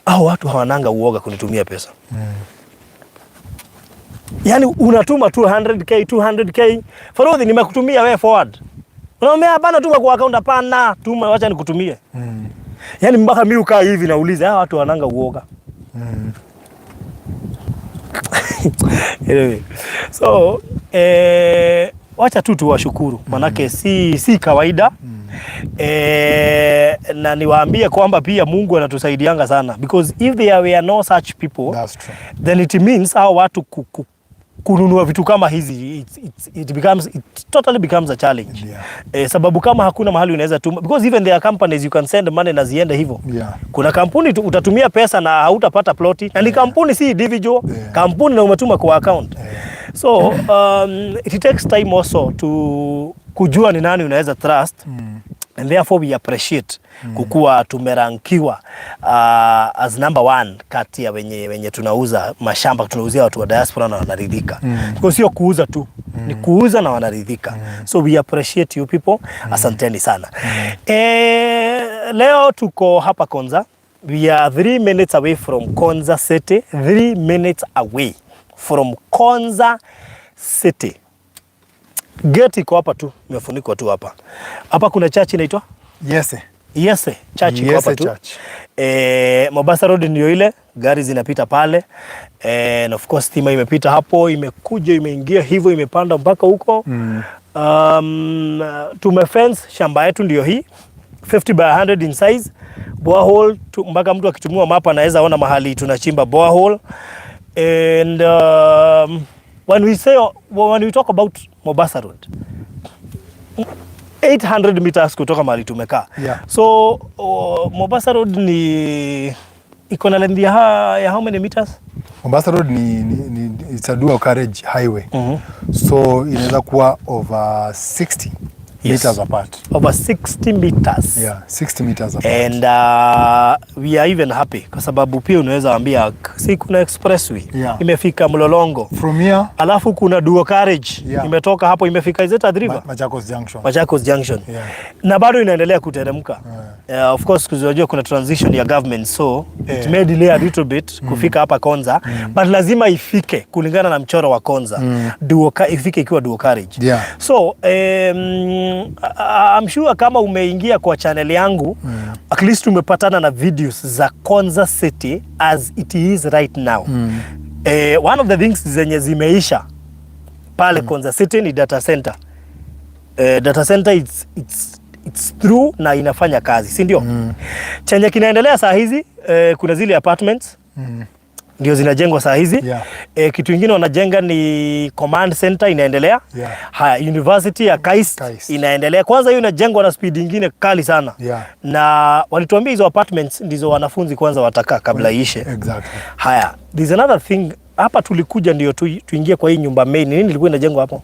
Speaker 2: Au watu hawananga uoga kunitumia pesa. Yaani unatuma 200K, 200K. Farodhi, nimekutumia wewe forward. Unaambia hapana, tuma kwa account, hapana, tuma wacha nikutumie. Yaani mpaka mimi ukaa hivi nauliza, hawa watu wananga uoga. Anyway, so wacha tu tuwashukuru manake si kawaida. Na niwaambie kwamba pia Mungu anatusaidianga sana because if there were no such people,
Speaker 1: That's true.
Speaker 2: Then it means hao watu kununua vitu kama hizi it totally becomes a challenge. Sababu kama hakuna mahali unaweza tuma, because even there are companies you can send money na ziende hivyo. Kuna kampuni tu, utatumia pesa na hautapata ploti na ni kampuni, si individual kampuni, na umetuma kwa account. So it takes time also to kujua ni nani unaweza trust and therefore we appreciate kukuwa tumerankiwa as number one kati ya wenye tunauza mashamba, tunauzia watu wa diaspora na wanaridhika. Kwa sio kuuza tu, ni kuuza na wanaridhika. So we appreciate you people. Asanteni sana. Leo tuko hapa Konza. We are 3 minutes away from Konza City, 3 minutes away from Konza City. Gate iko hapa tu, imefunikwa tu hapa. Hapa kuna church inaitwa
Speaker 1: Yese.
Speaker 2: Yese Church iko
Speaker 1: Yese
Speaker 2: hapa tu.
Speaker 1: Church.
Speaker 2: Mombasa Road ndio ile, gari zinapita pale. And of course stima imepita hapo, imekuja imeingia hivyo imepanda mpaka huko. Tumefence shamba yetu ndio hii 50 by 100 in size. Borehole tu, mpaka mtu akitumia map anaweza ona mahali tunachimba borehole. And when we talk about Mombasa Road, 800 meters kutoka mahali tumekaa. So Mombasa Road ni iko na length ya how many meters?
Speaker 1: Mombasa Road ni it's a dual carriage highway. So inaweza kuwa over 60 meters apart.
Speaker 2: Over 60 meters.
Speaker 1: Yeah, 60 meters apart.
Speaker 2: And we are even happy kwa sababu pia unaweza ambia si kuna expressway imefika Mlolongo.
Speaker 1: From here
Speaker 2: Alafu kuna dual carriage imetoka hapo imefika, is it Athi River?
Speaker 1: Machakos Junction.
Speaker 2: Machakos Junction. Na bado inaendelea kuteremka. Of course unajua kuna transition ya government, so It may delay a little bit kufika hapa Konza, but lazima ifike kulingana na mchoro wa Konza. Ifike ikiwa dual carriage. So I'm sure kama umeingia kwa channel yangu, at least umepatana na videos za Konza City as it is right now. One of the things zenye zimeisha pale Konza City ni data center. Data center it's through na inafanya kazi, si ndio? Chenye kinaendelea saa hizi, kuna zile apartments ndio zinajengwa saa hizi. Kitu ingine wanajenga ni command center inaendelea. Haya, university ya KAIST
Speaker 1: KAIST.
Speaker 2: Inaendelea. Kwanza hiyo inajengwa na speed ingine kali sana. Na walituambia hizo apartments ndizo wanafunzi kwanza watakaa kabla iishe. Haya, there's another thing hapa tulikuja ndio tuingie kwa hii nyumba main. Nini ilikuwa inajengwa hapo?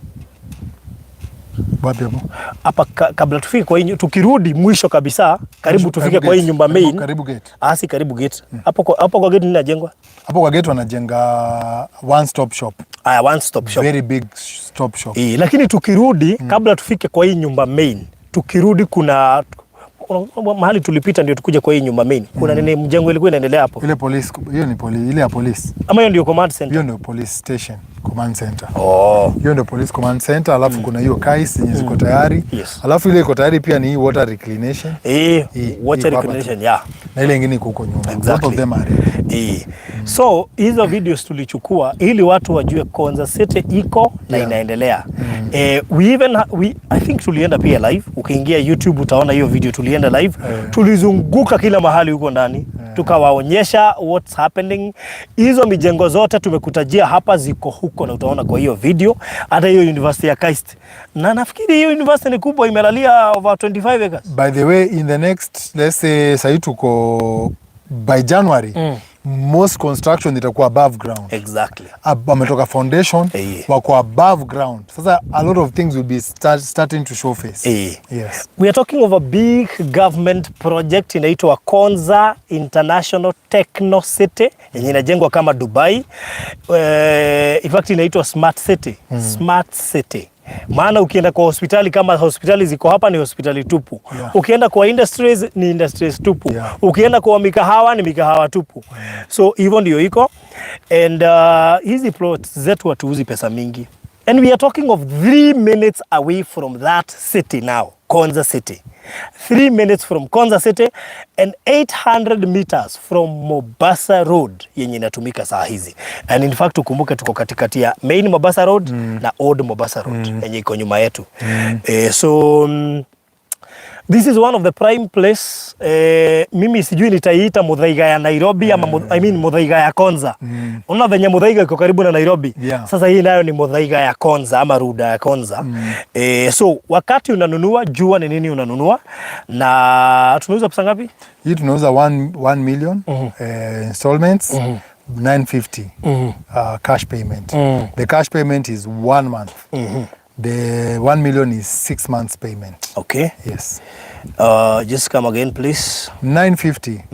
Speaker 1: Wapi hapo?
Speaker 2: Hapa kabla tufike kwa hii tukirudi mwisho kabisa karibu tufike
Speaker 1: Karibu
Speaker 2: kwa hii
Speaker 1: gate.
Speaker 2: nyumba main.
Speaker 1: Karibu gate.
Speaker 2: Ah, si karibu gate. Hapo kwa gate nini inajengwa?
Speaker 1: Hapo kwa gate wanajenga one stop shop.
Speaker 2: Aya, one stop shop.
Speaker 1: Very big stop shop.
Speaker 2: Lakini tukirudi, kabla tufike kwa hii nyumba main, tukirudi kuna mahali tulipita ndio tukuje kwa hii nyumba main. Kuna nini mjengo ilikuwa inaendelea hapo?
Speaker 1: Ile police, hiyo ni police, ile ya police.
Speaker 2: Ama hiyo ndio command center?
Speaker 1: Hiyo ndio police station, command center.
Speaker 2: Oh.
Speaker 1: Hiyo ndio police command center, alafu kuna hiyo KAIST yenye ziko tayari. Alafu ile iko tayari pia ni hii water reclamation
Speaker 2: Water
Speaker 1: hii hapa.
Speaker 2: Reclamation, yeah.
Speaker 1: Na ile ingine iko huko nyuma. Both of them are ready.
Speaker 2: So hizo videos tulichukua ili watu wajue Konza City iko na inaendelea. We even I think tulienda pia live. Ukiingia YouTube utaona hiyo video tulienda live. Tulizunguka kila mahali huko ndani. Tukawaonyesha what's happening. Hizo mijengo zote tumekutajia hapa ziko huko na utaona kwa hiyo video. Hata hiyo university ya KAIST. Na nafikiri hiyo university ni kubwa, imelalia over 25 acres.
Speaker 1: By the way, in the next, let's say sahii tuko by January, most construction itakuwa above ground. Wametoka foundation, wako above ground. Sasa a lot of things will be starting to show face. Yes.
Speaker 2: We are talking of a big government project inaitwa Konza International Techno City yenye inajengwa kama Dubai. In fact inaitwa Smart City. Smart City. Maana ukienda kwa hospitali, kama hospitali ziko hapa, ni hospitali tupu. Ukienda kwa industries ni industries tupu. Ukienda kwa mikahawa ni mikahawa tupu. So hivyo ndio iko. And hizi plots zetu hatuuzi pesa mingi. And we are talking of 3 minutes away from that city now, Konza City. 3 minutes from Konza City and 800 meters from Mombasa Road yenye inatumika saa hizi. And in fact ukumbuke tuko katikati ya main Mombasa Road na old Mombasa Road yenye iko nyuma yetu. So this is one of the prime place. Mimi sijui nitaiita Muthaiga ya Nairobi ama I mean Muthaiga ya Konza. Unaona venye Muthaiga iko karibu na Nairobi. Sasa hii nayo ni Muthaiga ya Konza ama Runda ya Konza. So wakati unanunua, jua ni nini unanunua. Na tunauza pesa ngapi?
Speaker 1: Hii tunauza 1 million, installments 950, cash payment. The cash payment is one month. The 1 million is 6 months payment. Yes.
Speaker 2: Just come again, please.
Speaker 1: 950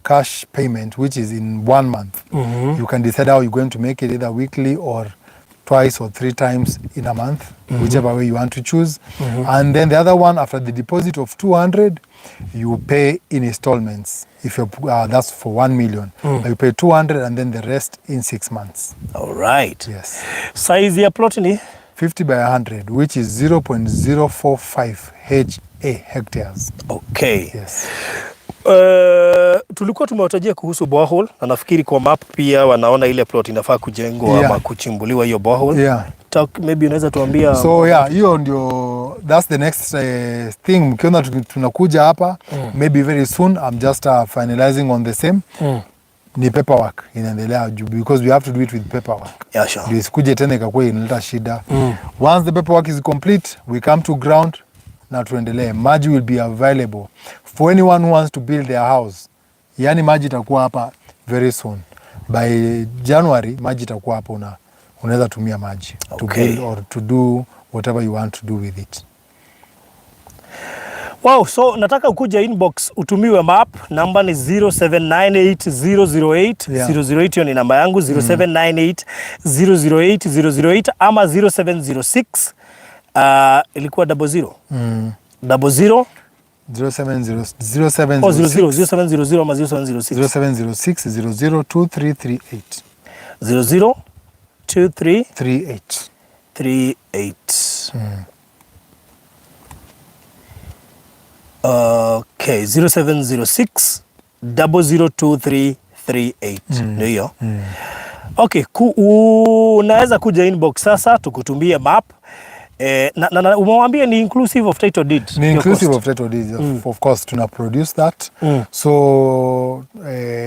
Speaker 1: cash payment, which is in one month. You can decide how you're going to make it, either weekly or twice or three times in a month, whichever way you want to choose. And then the other one, after the deposit of 200, you pay in installments. If you're, that's for 1 million. You pay 200 and then the rest in 6 months.
Speaker 2: All right.
Speaker 1: Yes.
Speaker 2: Size ya plot ni
Speaker 1: 50 by 100, which is 0.045 HA, hectares. Yes.
Speaker 2: Tulikuwa tumewatajia kuhusu borehole na nafikiri kwa map pia wanaona ile plot inafaa kujengwa ama kuchimbuliwa hiyo borehole. Talk, maybe unaweza tuambia.
Speaker 1: So yeah, hiyo ndio, that's the next thing. Mkiona tunakuja hapa maybe very soon, I'm just finalizing on the same. Ni paperwork inaendelea because we have to do it with paperwork. Ndio isikuje tena ikakuwa inaleta shida. Once the paperwork is complete, we come to ground na tuendelee. Maji will be available for anyone who wants to build their house. Yani maji itakuwa hapa very soon. By January maji itakuwa hapa, unaweza tumia maji to build or to do whatever you want to do with it.
Speaker 2: Wow, so nataka ukuja inbox utumiwe map. Namba ni 0798 008 008. Hiyo ni namba yangu, 0798 008 008 ama 0706, ilikuwa 00 00
Speaker 1: 070
Speaker 2: Oh,
Speaker 1: 0706
Speaker 2: 00 0700 ama 0706?
Speaker 1: 0706 002338.
Speaker 2: 00 23
Speaker 1: 38.
Speaker 2: 38. Okay, 0706 002338 ndio hiyo. Okay, unaweza kuja inbox sasa tukutumie map. Na umewambia ni inclusive of title deed.
Speaker 1: Ni
Speaker 2: Hiyo
Speaker 1: inclusive
Speaker 2: cost.
Speaker 1: of title deeds, of course tuna produce that. So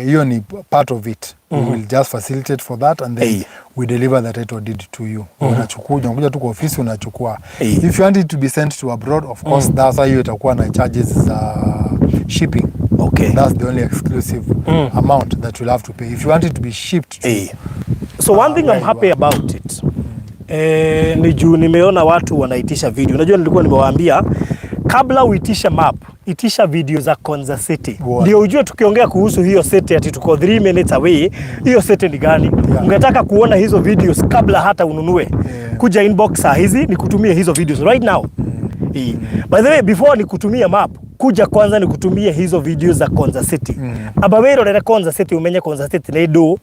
Speaker 1: hiyo ni part of it. We will just facilitate for that and then
Speaker 2: Hey.
Speaker 1: we deliver the title deed to you. Unachukua, unakuja tu kwa ofisi unachukua.
Speaker 2: Hey.
Speaker 1: If you want it to be sent to abroad, of course, that's hiyo itakuwa na charges za shipping. That's the only exclusive amount that you'll have to pay if you want it to be shipped to
Speaker 2: Eh. So one thing
Speaker 1: where
Speaker 2: I'm
Speaker 1: you
Speaker 2: happy
Speaker 1: are.
Speaker 2: about it, ni juu nimeona watu wanaitisha video. Unajua nilikuwa nimewaambia kabla uitishe map, itisha video za Konza City.
Speaker 1: Wow.
Speaker 2: Ndio ujue tukiongea kuhusu hiyo city ati tuko 3 minutes away, hiyo city ni gani?
Speaker 1: Yeah.
Speaker 2: Ungetaka kuona hizo videos kabla hata ununue. Kuja inbox saa hizi nikutumie hizo videos right now. By the way, before nikutumie map, kuja kwanza nikutumie hizo videos za Konza City. Aba wirorere Konza City umenye Konza City nĩ ndũ.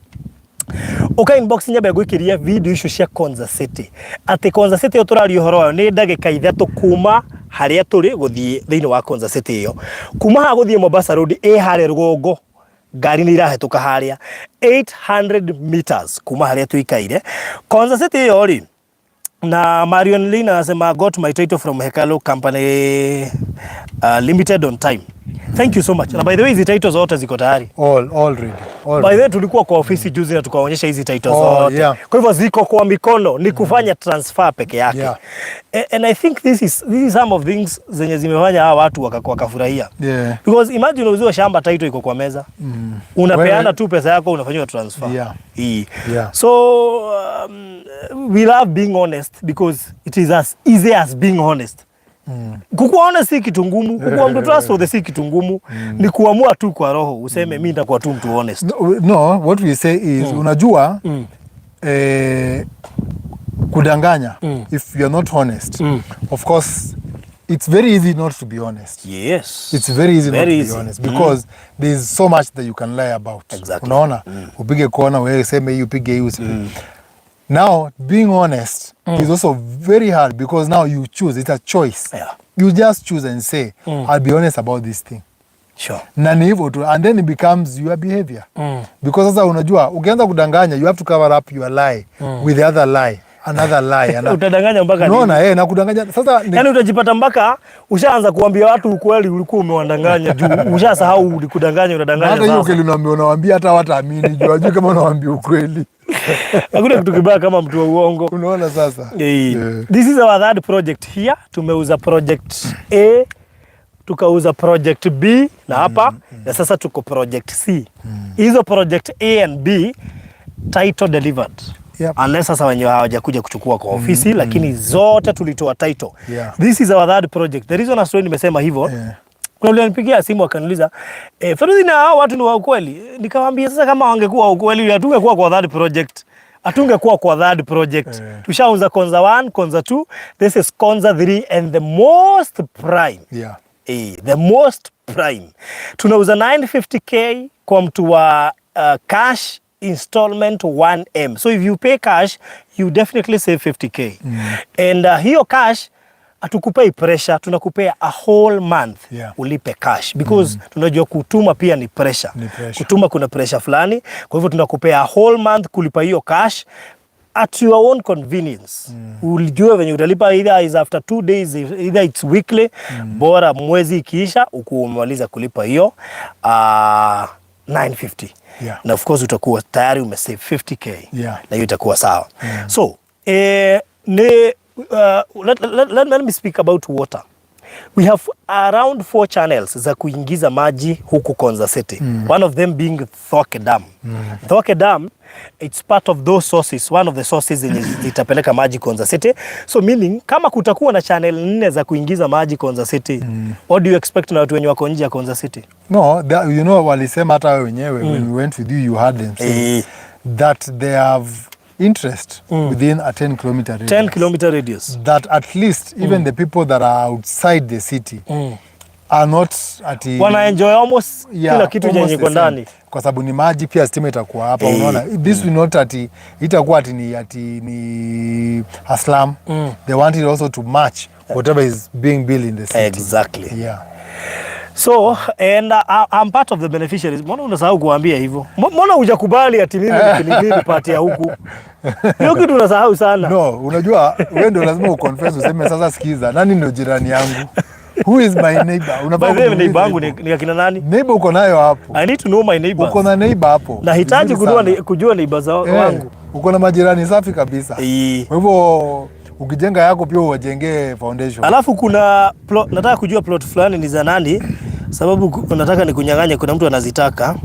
Speaker 2: Uka inbox nyambe ngwikiria video icio cia Konza City, atĩ Konza City ĩyo tũraria ũhoro wayo nĩ ndagĩka 3 kuma harĩa tũrĩ gũthiĩ thĩinĩ wa Konza City ĩyo. Kuma haha gũthiĩ Mombasa Road ĩ harĩa rũgongo, ngari nĩ irahetũka harĩa 800 meters kuma harĩa tũikaire Konza City ĩyo rĩ. Na Marion Lin anasema, "Got my title from Hekalo Company Limited on time. Thank you so much." Na by the way, hizi title zote ziko tayari.
Speaker 1: All ready, all
Speaker 2: By the way, tulikuwa kwa ofisi juzi na tukaonyesha hizi title
Speaker 1: Oh,
Speaker 2: zote. Kwa hivyo ziko kwa mikono, ni kufanya transfer peke yake. And I think this is some of things zenye zimefanya hawa watu wakafurahia. Because imagine uziwe shamba, title iko kwa meza. Unapeana tu pesa yako, unafanyiwa transfer. Hii. So we love being honest because it is as easy as being honest. Kukuwa honest si kitu ngumu, kukuwa mtu trustworthy si kitu ngumu. Ni kuamua tu kwa roho useme mimi nitakuwa tu mtu honest.
Speaker 1: No, what we say is, unajua, kudanganya, if you're not honest, of course it's very easy not to be honest. It's very easy
Speaker 2: Very
Speaker 1: not to
Speaker 2: easy.
Speaker 1: Be honest because there's so much that you can lie about. Unaona, upige kona, wewe seme hii, upige hii, usipige. Now being honest is also very hard because now you choose, it's a choice. You just choose and say, "I'll be honest about this thing." Na ni hivyo tu, and then it becomes your behavior because sasa unajua ukianza kudanganya, you have to cover up your lie with the other lie, another lie, another.
Speaker 2: Utadanganya mpaka lini?
Speaker 1: Unaona, na kudanganya sasa ni,
Speaker 2: Yaani utajipata mpaka ushaanza kuambia watu ukweli ulikuwa umewadanganya juu ushasahau ulikudanganya, unadanganya
Speaker 1: Hata hiyo
Speaker 2: sasa.
Speaker 1: ukweli unawaambia hata wataamini juu hajui kama unawaambia ukweli.
Speaker 2: Hakuna kitu kibaya kama mtu wa uongo.
Speaker 1: Unaona sasa.
Speaker 2: Eh. This is our third project here. Tumeuza project A, tukauza project B na hapa na sasa tuko project C. Hizo project A and B, title delivered. Unless sasa wenyewe hawajakuja kuchukua kwa ofisi, lakini zote tulitoa title. This is our third project. The reason as why nimesema hivyo, kuna yule alinipigia simu akaniuliza, "Feruzi, na hao watu ni wa ukweli?" Nikamwambia sasa kama wangekuwa wa ukweli hatungekuwa kwa third project. Hatungekuwa kwa third project. Tushauza Konza 1, Konza 2, this is Konza 3 and the most prime. The most prime. Tunauza 950K kwa mtu wa cash, installment 1M. So if you pay cash, you definitely save 50K. And hiyo cash hatukupei pressure, tunakupea a whole month ulipe cash because tunajua kutuma pia ni pressure.
Speaker 1: Ni pressure.
Speaker 2: Kutuma kuna pressure fulani, kwa hivyo tunakupea a whole month kulipa hiyo cash at your own convenience. Ulijue venye utalipa, either is after 2 days, either it's weekly, bora mwezi ikiisha ukuwa umemaliza kulipa hiyo 950. Na of course utakuwa tayari umesave 50K. Na hiyo itakuwa sawa. So, let me speak about water. We have around four channels za kuingiza maji huku Konza City. One of them being Thwake Dam. Thwake Dam, it's part of those sources, one of the sources zenye zitapeleka maji Konza City. So meaning kama kutakuwa na channel nne za kuingiza maji Konza City, what do you expect na watu wenye wako nje ya Konza City?
Speaker 1: No, that, walisema hata wewe wenyewe, when we went with you, you heard them say that they have interest within a 10 kilometer radius.
Speaker 2: 10 kilometer radius.
Speaker 1: That at least even the people that are outside the city Are not ati
Speaker 2: Wana enjoy almost
Speaker 1: yeah,
Speaker 2: kila kitu
Speaker 1: almost
Speaker 2: chenye iko
Speaker 1: the same.
Speaker 2: ndani.
Speaker 1: Kwa sababu ni maji, pia stima itakuwa hapa. Unaona, this will not ati itakuwa ati ni a slum. They want it also to match whatever is being built in the city.
Speaker 2: Exactly. So and I'm part of the beneficiaries. Mbona unasahau kuambia hivyo? Mbona hujakubali ati mimi ni part ya huku? Hiyo kitu unasahau sana.
Speaker 1: No, unajua wewe ndio lazima uconfess, useme, "Sasa sikiza, nani ndio jirani yangu? Who is my neighbor?" Unafaa
Speaker 2: By the way,
Speaker 1: kuniuliza
Speaker 2: neighbor wangu
Speaker 1: hivyo.
Speaker 2: ni akina nani?
Speaker 1: Neighbor uko nayo hapo.
Speaker 2: I need to know my neighbors.
Speaker 1: Uko na neighbor hapo.
Speaker 2: Nahitaji
Speaker 1: Vizuri
Speaker 2: kujua,
Speaker 1: sana.
Speaker 2: kujua neighbors wangu.
Speaker 1: Uko na majirani safi kabisa. Kwa hivyo ukijenga yako pia uwajengee foundation.
Speaker 2: Alafu kuna plot, nataka kujua plot fulani ni za nani, sababu nataka nikunyang'anye, kuna mtu anazitaka.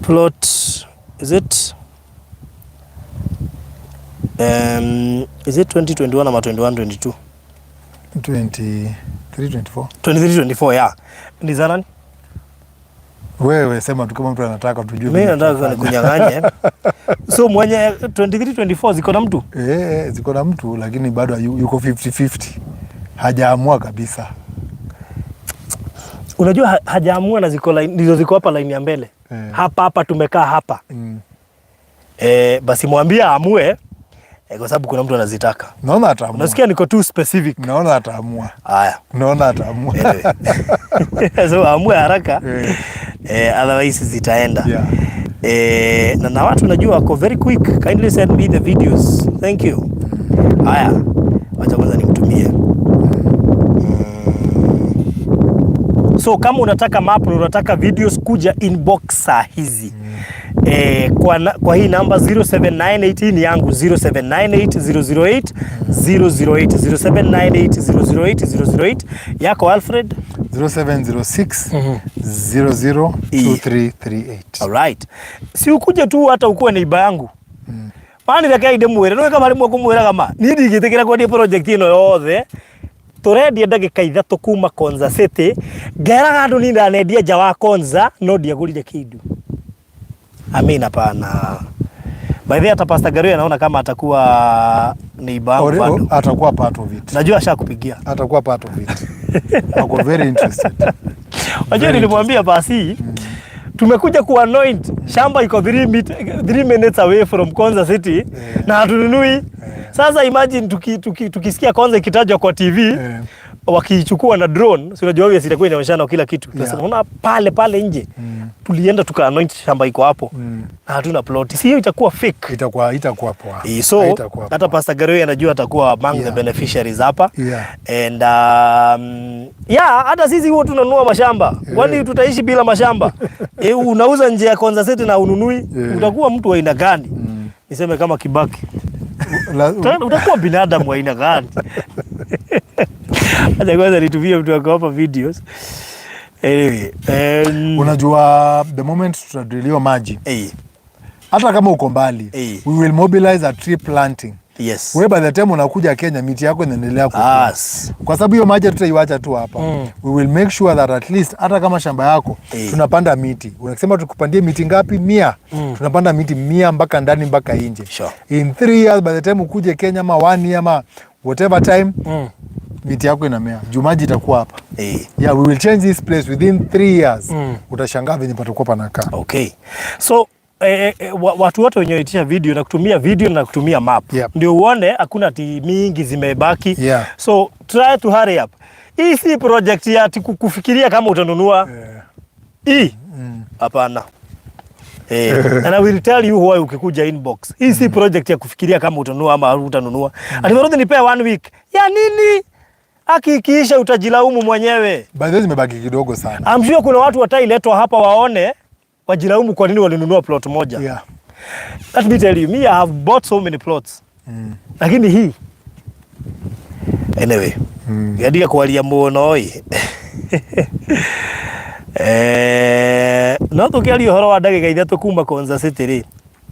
Speaker 2: Plot is it 2021 ama 21 22?
Speaker 1: 23 24.
Speaker 2: 23 24, yeah. Ni za nani?
Speaker 1: Wewe sema tu kama mtu anataka tujue
Speaker 2: Mimi
Speaker 1: vile
Speaker 2: nataka
Speaker 1: tutafanya.
Speaker 2: nikunyang'anye. So mwenye 23 24 ziko na mtu?
Speaker 1: Ziko na mtu, lakini bado yuko 50-50. Hajaamua kabisa.
Speaker 2: Unajua hajaamua na ziko line, ndizo ziko hapa line ya mbele. Hapa hapa tumekaa hapa. Basi mwambie aamue, kwa sababu kuna mtu anazitaka.
Speaker 1: Naona ataamua.
Speaker 2: Unasikia niko too specific.
Speaker 1: Naona ataamua.
Speaker 2: Haya.
Speaker 1: Naona ataamua.
Speaker 2: Anyway. So aamue haraka. Otherwise zitaenda. Na watu najua wako very quick. Kindly send me the videos. Thank you. Haya. Wacha kwanza nimtumie. So kama unataka map na unataka videos, kuja inbox saa hizi. Kwa hii namba 0798, ni yangu, 0798 008 008, 0798 008 008. Yako, Alfred?
Speaker 1: 0706 002338.
Speaker 2: Alright. Si ukuje tu hata ukuwe neighbor yangu. Mani reke ndĩmwĩre nĩwe kama rĩmwe ngũmwĩraga ma niĩ ndingĩtĩkĩra kwendia project ĩno yothe. Tũrendia ndagĩka 3 kuma Konza City, ngeraga andũ niĩ ndanendia nja wa Konza no ndiagũrire kĩndũ. Amin, hapana. By the way, hata Pastor Gary anaona kama atakuwa neighbor wangu bado.
Speaker 1: Atakuwa part of it.
Speaker 2: Najua ashakupigia.
Speaker 1: Atakuwa part of it. Ako very interested.
Speaker 2: Unajua nilimwambia basi tumekuja ku anoint shamba iko 3 minutes away from Konza City na hatununui. Sasa imagine tukisikia Konza ikitajwa kwa TV, wakiichukua na drone, si unajua obviously itakuwa inaonyeshana kila kitu. Tunasema unaona pale pale nje tulienda tuka anoint shamba iko hapo na hatuna plot. Si hiyo itakuwa fake?
Speaker 1: Itakuwa poa.
Speaker 2: So
Speaker 1: Haitakuwa
Speaker 2: hata
Speaker 1: poa.
Speaker 2: Pastor Gary anajua atakuwa among the beneficiaries hapa. And yeah, hata sisi huwa tunanunua mashamba. Kwani tutaishi bila mashamba? Unauza nje ya Konza City na ununui, utakuwa mtu wa aina gani? Niseme kama Kibaki. Utakuwa binadamu wa aina gani? Acha kwanza nitumie mtu akawapa videos. Anyway,
Speaker 1: Unajua the moment tutadriliwa maji, hata kama uko mbali, we will mobilize a tree planting. We by the time unakuja Kenya, miti yako inaendelea kukua. Kwa sababu hiyo maji tutaiwacha tu hapa. We will make sure that at least hata kama shamba yako, tunapanda miti. Unasema tukupandie miti ngapi? 100. Tunapanda miti 100 mpaka ndani mpaka nje. In 3 years, by the time ukuje Kenya, ama one year, ama whatever time, miti yako inamea juu maji itakuwa hapa. Yeah, we will change this place within 3 years. Utashangaa venye patakuwa panakaa.
Speaker 2: Okay. So watu wote wenye waitisha video na kutumia video na kutumia map, ndio uone hakuna ati mingi zimebaki. So try to hurry up. Hii si project ya ati kufikiria kama utanunua. Hii hapana. And I will tell you why ukikuja inbox. Hii si project ya kufikiria kama utanunua ama utanunua. Ati Barudi nipea one week. Ya nini? Aki ikiisha utajilaumu mwenyewe.
Speaker 1: By the way, zimebaki kidogo sana.
Speaker 2: I'm sure kuna watu watailetwa hapa waone wajilaumu kwa nini walinunua plot moja. Let me tell you, me, I have bought so many plots. Lakini hii, anyway, mm. Kwaria mũno ĩ. No tũkĩaria ũhoro wa ndagĩka 3 kuma Konza City rĩ,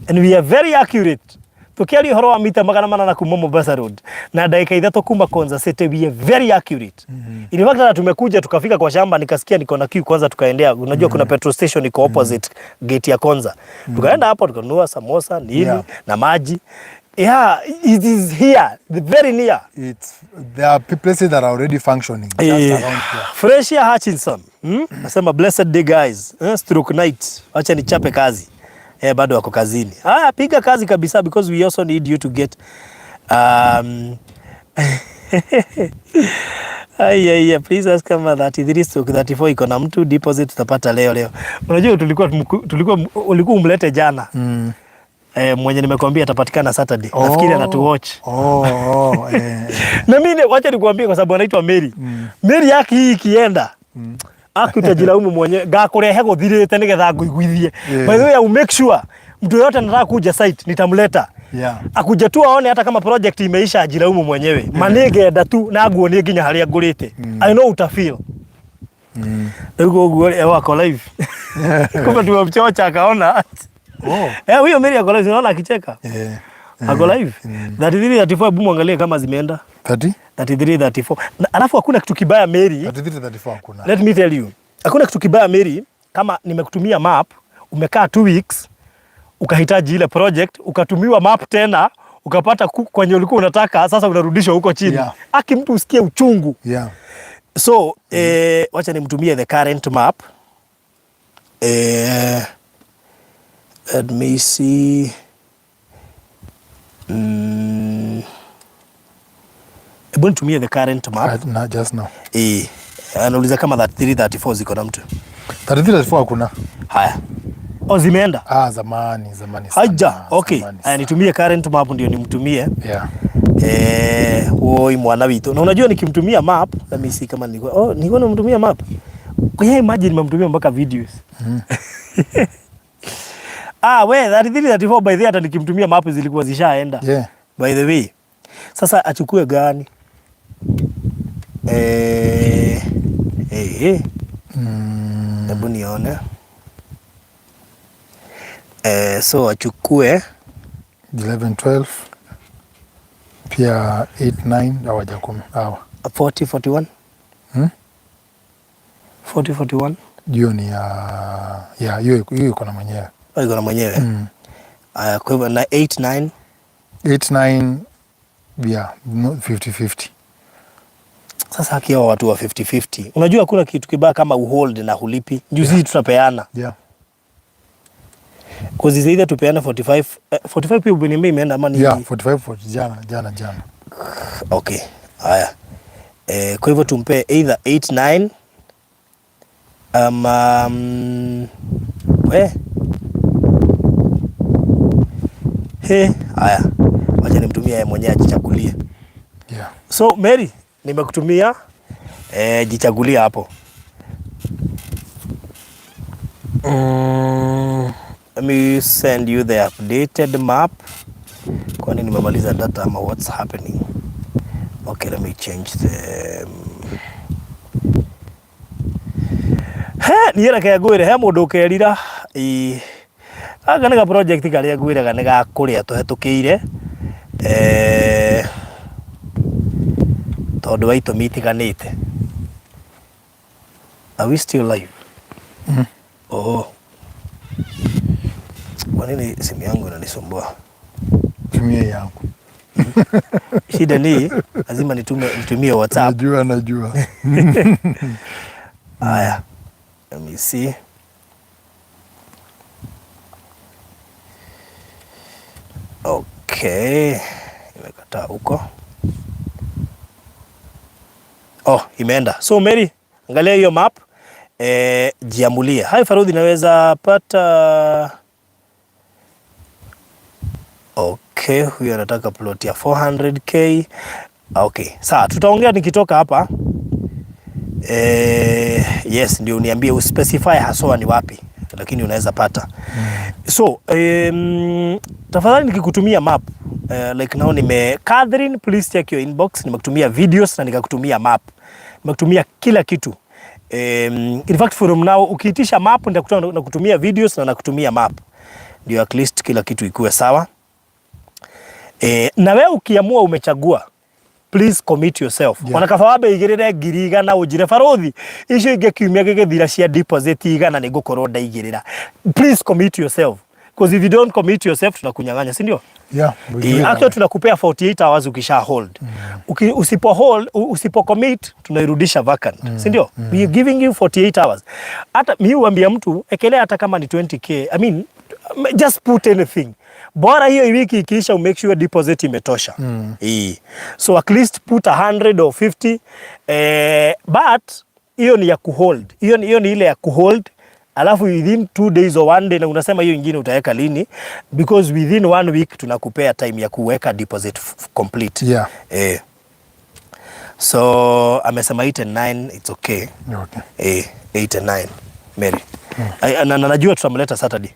Speaker 2: and we are very accurate. Tũkĩaria ũhoro wa mita 800 kuma Mombasa Road na ndagĩka 3 kuma Konza City, we are very accurate. In fact, hata tumekuja tukafika kwa shamba, nikasikia niko na kiu kwanza, tukaendea, unajua kuna petrol station iko opposite gate ya Konza. Tukaenda hapo tukanunua samosa nini na maji. Yeah, it is here, the very near.
Speaker 1: It's there are places that are already functioning just around here.
Speaker 2: Freshia Hutchinson. Nasema blessed day guys. Stroke night. Acha nichape kazi. Bado wako kazini. Haya, piga kazi kabisa because we also need you to get Ai, ai, please ask kama 33 stroke 34 iko na mtu, deposit tutapata leo leo. Unajua tulikuwa ulikuwa umlete jana. Mwenye nimekwambia atapatikana Saturday. Nafikiri anatuwatch.
Speaker 1: Oh.
Speaker 2: Na mimi wacha nikuambie kwa sababu anaitwa Mary. Mary yake hii ikienda. Aki utajilaumu mwenyewe. Ngakurehe guthirite nigetha nguiguithie. By the way, I will make sure mtu yote anataka kuja site nitamleta. Akuja tu aone hata kama project imeisha ajilaumu mwenyewe. Manigenda tu na nguonie nginya haria ngurite. I know utafeel. Rĩu ũguo rĩ, wako live. Kumbe tumemchocha akaona.
Speaker 1: Oh.
Speaker 2: Huyo Mary ako live, unaona akicheka. Ako live. 33 34, hebu muangalie kama zimeenda.
Speaker 1: 30?
Speaker 2: 33 34. Na alafu hakuna kitu kibaya Mary.
Speaker 1: 33 34 hakuna.
Speaker 2: Let me tell you. Hakuna kitu kibaya Mary kama nimekutumia map, umekaa 2 weeks ukahitaji ile project, ukatumiwa map tena, ukapata kwenye ulikuwa unataka, sasa unarudishwa huko chini. Aki mtu usikie uchungu. So, wacha nimtumie the current map. Let me see. Hebu nitumie the current map.
Speaker 1: Na, just now.
Speaker 2: Anauliza kama 33 34 ziko na mtu.
Speaker 1: 33 34 hakuna.
Speaker 2: Haya. Oh, zimeenda?
Speaker 1: Ah, zamani, zamani sana.
Speaker 2: Haja, okay.
Speaker 1: Zamani
Speaker 2: Haya,
Speaker 1: sana.
Speaker 2: nitumie current map ndio nimtumie. Woi mwana witu. Na unajua nikimtumia map, let me see kama nilikuwa, oh, nilikuwa namtumia map. Kwa hiyo imagine nimemtumia mpaka videos. Ah, we 33 34 by the way hata nikimtumia map zilikuwa zishaenda. By the way. Sasa achukue gani? Hebu nione. So achukue
Speaker 1: 11 12 pia 8 9 hawajakumi hawa.
Speaker 2: 40 41. 40 41.
Speaker 1: Hiyo ni ya hiyo hiyo iko na mwenyewe.
Speaker 2: Oh, iko na mwenyewe. Aya, kwa hivyo na 8 9.
Speaker 1: 8 9, yeah, no, 50 50.
Speaker 2: Sasa haki hao watu wa 50 50. Unajua hakuna kitu kibaya kama uhold na hulipi. Juu sisi tutapeana. Cause is either tupeane 45, 45 pia umeniambia imeenda ama ni
Speaker 1: Yeah, 45 40 jana jana jana.
Speaker 2: Okay. Haya. Kwa hivyo tumpe either 8 9 ama we he, haya. Wacha nimtumie yeye mwenyewe ajichagulie. So Mary, nimekutumia, jichagulie hapo. Let me send you the updated map. Kwani nimemaliza data ama what's happening? Okay, let me change the He, niĩ reke ngwĩre he mũndũ ũkerira. Ĩ, gaka nĩ ga project karĩa ngwĩraga nĩ ga kũrĩa tũhetũkĩire. Tondũ wa itũmi itiganĩte. Are we still live? Oh. Kwa nini simu yangu inanisumbua?
Speaker 1: Tumie yangu.
Speaker 2: Shida ni lazima nitumie WhatsApp.
Speaker 1: Najua, najua.
Speaker 2: Haya. Let me see. Okay. Imekataa huko. Oh, imeenda. So Mary, angalia hiyo map. Jiamulie. Hai Farudhi, naweza pata. Okay, huyu anataka plot ya 400k. Okay, sawa, tutaongea nikitoka hapa. Yes, ndio uniambie uspecify haswa ni wapi, lakini unaweza pata. So, tafadhali nikikutumia map, like now nime Catherine, please check your inbox, nimekutumia videos na nikakutumia map. Nimekutumia kila kitu. In fact from now ukiitisha map nitakutoa na kutumia videos na nakutumia map. Ndio at least kila kitu ikuwe sawa. Na wewe ukiamua umechagua, please commit yourself. Ona kaba wambe igirire 100,000 unjire baruthi icio ingĩ kiumia gĩgĩthira cia deposit 100 nĩ ngũkorwo ndaigĩrĩra. Please commit yourself. Because if you don't commit yourself, tunakunyang'anya, si ndio?
Speaker 1: Yeah, we do it.
Speaker 2: Actually tunakupea 48 hours ukisha hold. Usipo hold, usipo commit, tunairudisha vacant. Si ndio? We are giving you 48 hours. Hata mi huambia mtu ekelea hata kama ni 20K. I mean, just put anything. Bora hiyo wiki ikiisha make sure deposit imetosha. So at least put 100 or 50, but hiyo ni ya kuhold. Hiyo ni ile ya kuhold, alafu within 2 days or one day, na unasema hiyo ingine utaweka lini, because within one week tunakupea time ya kuweka deposit complete. So amesema 8 and 9, it's okay. 8 and 9, Mary. Na najua tutamleta Saturday.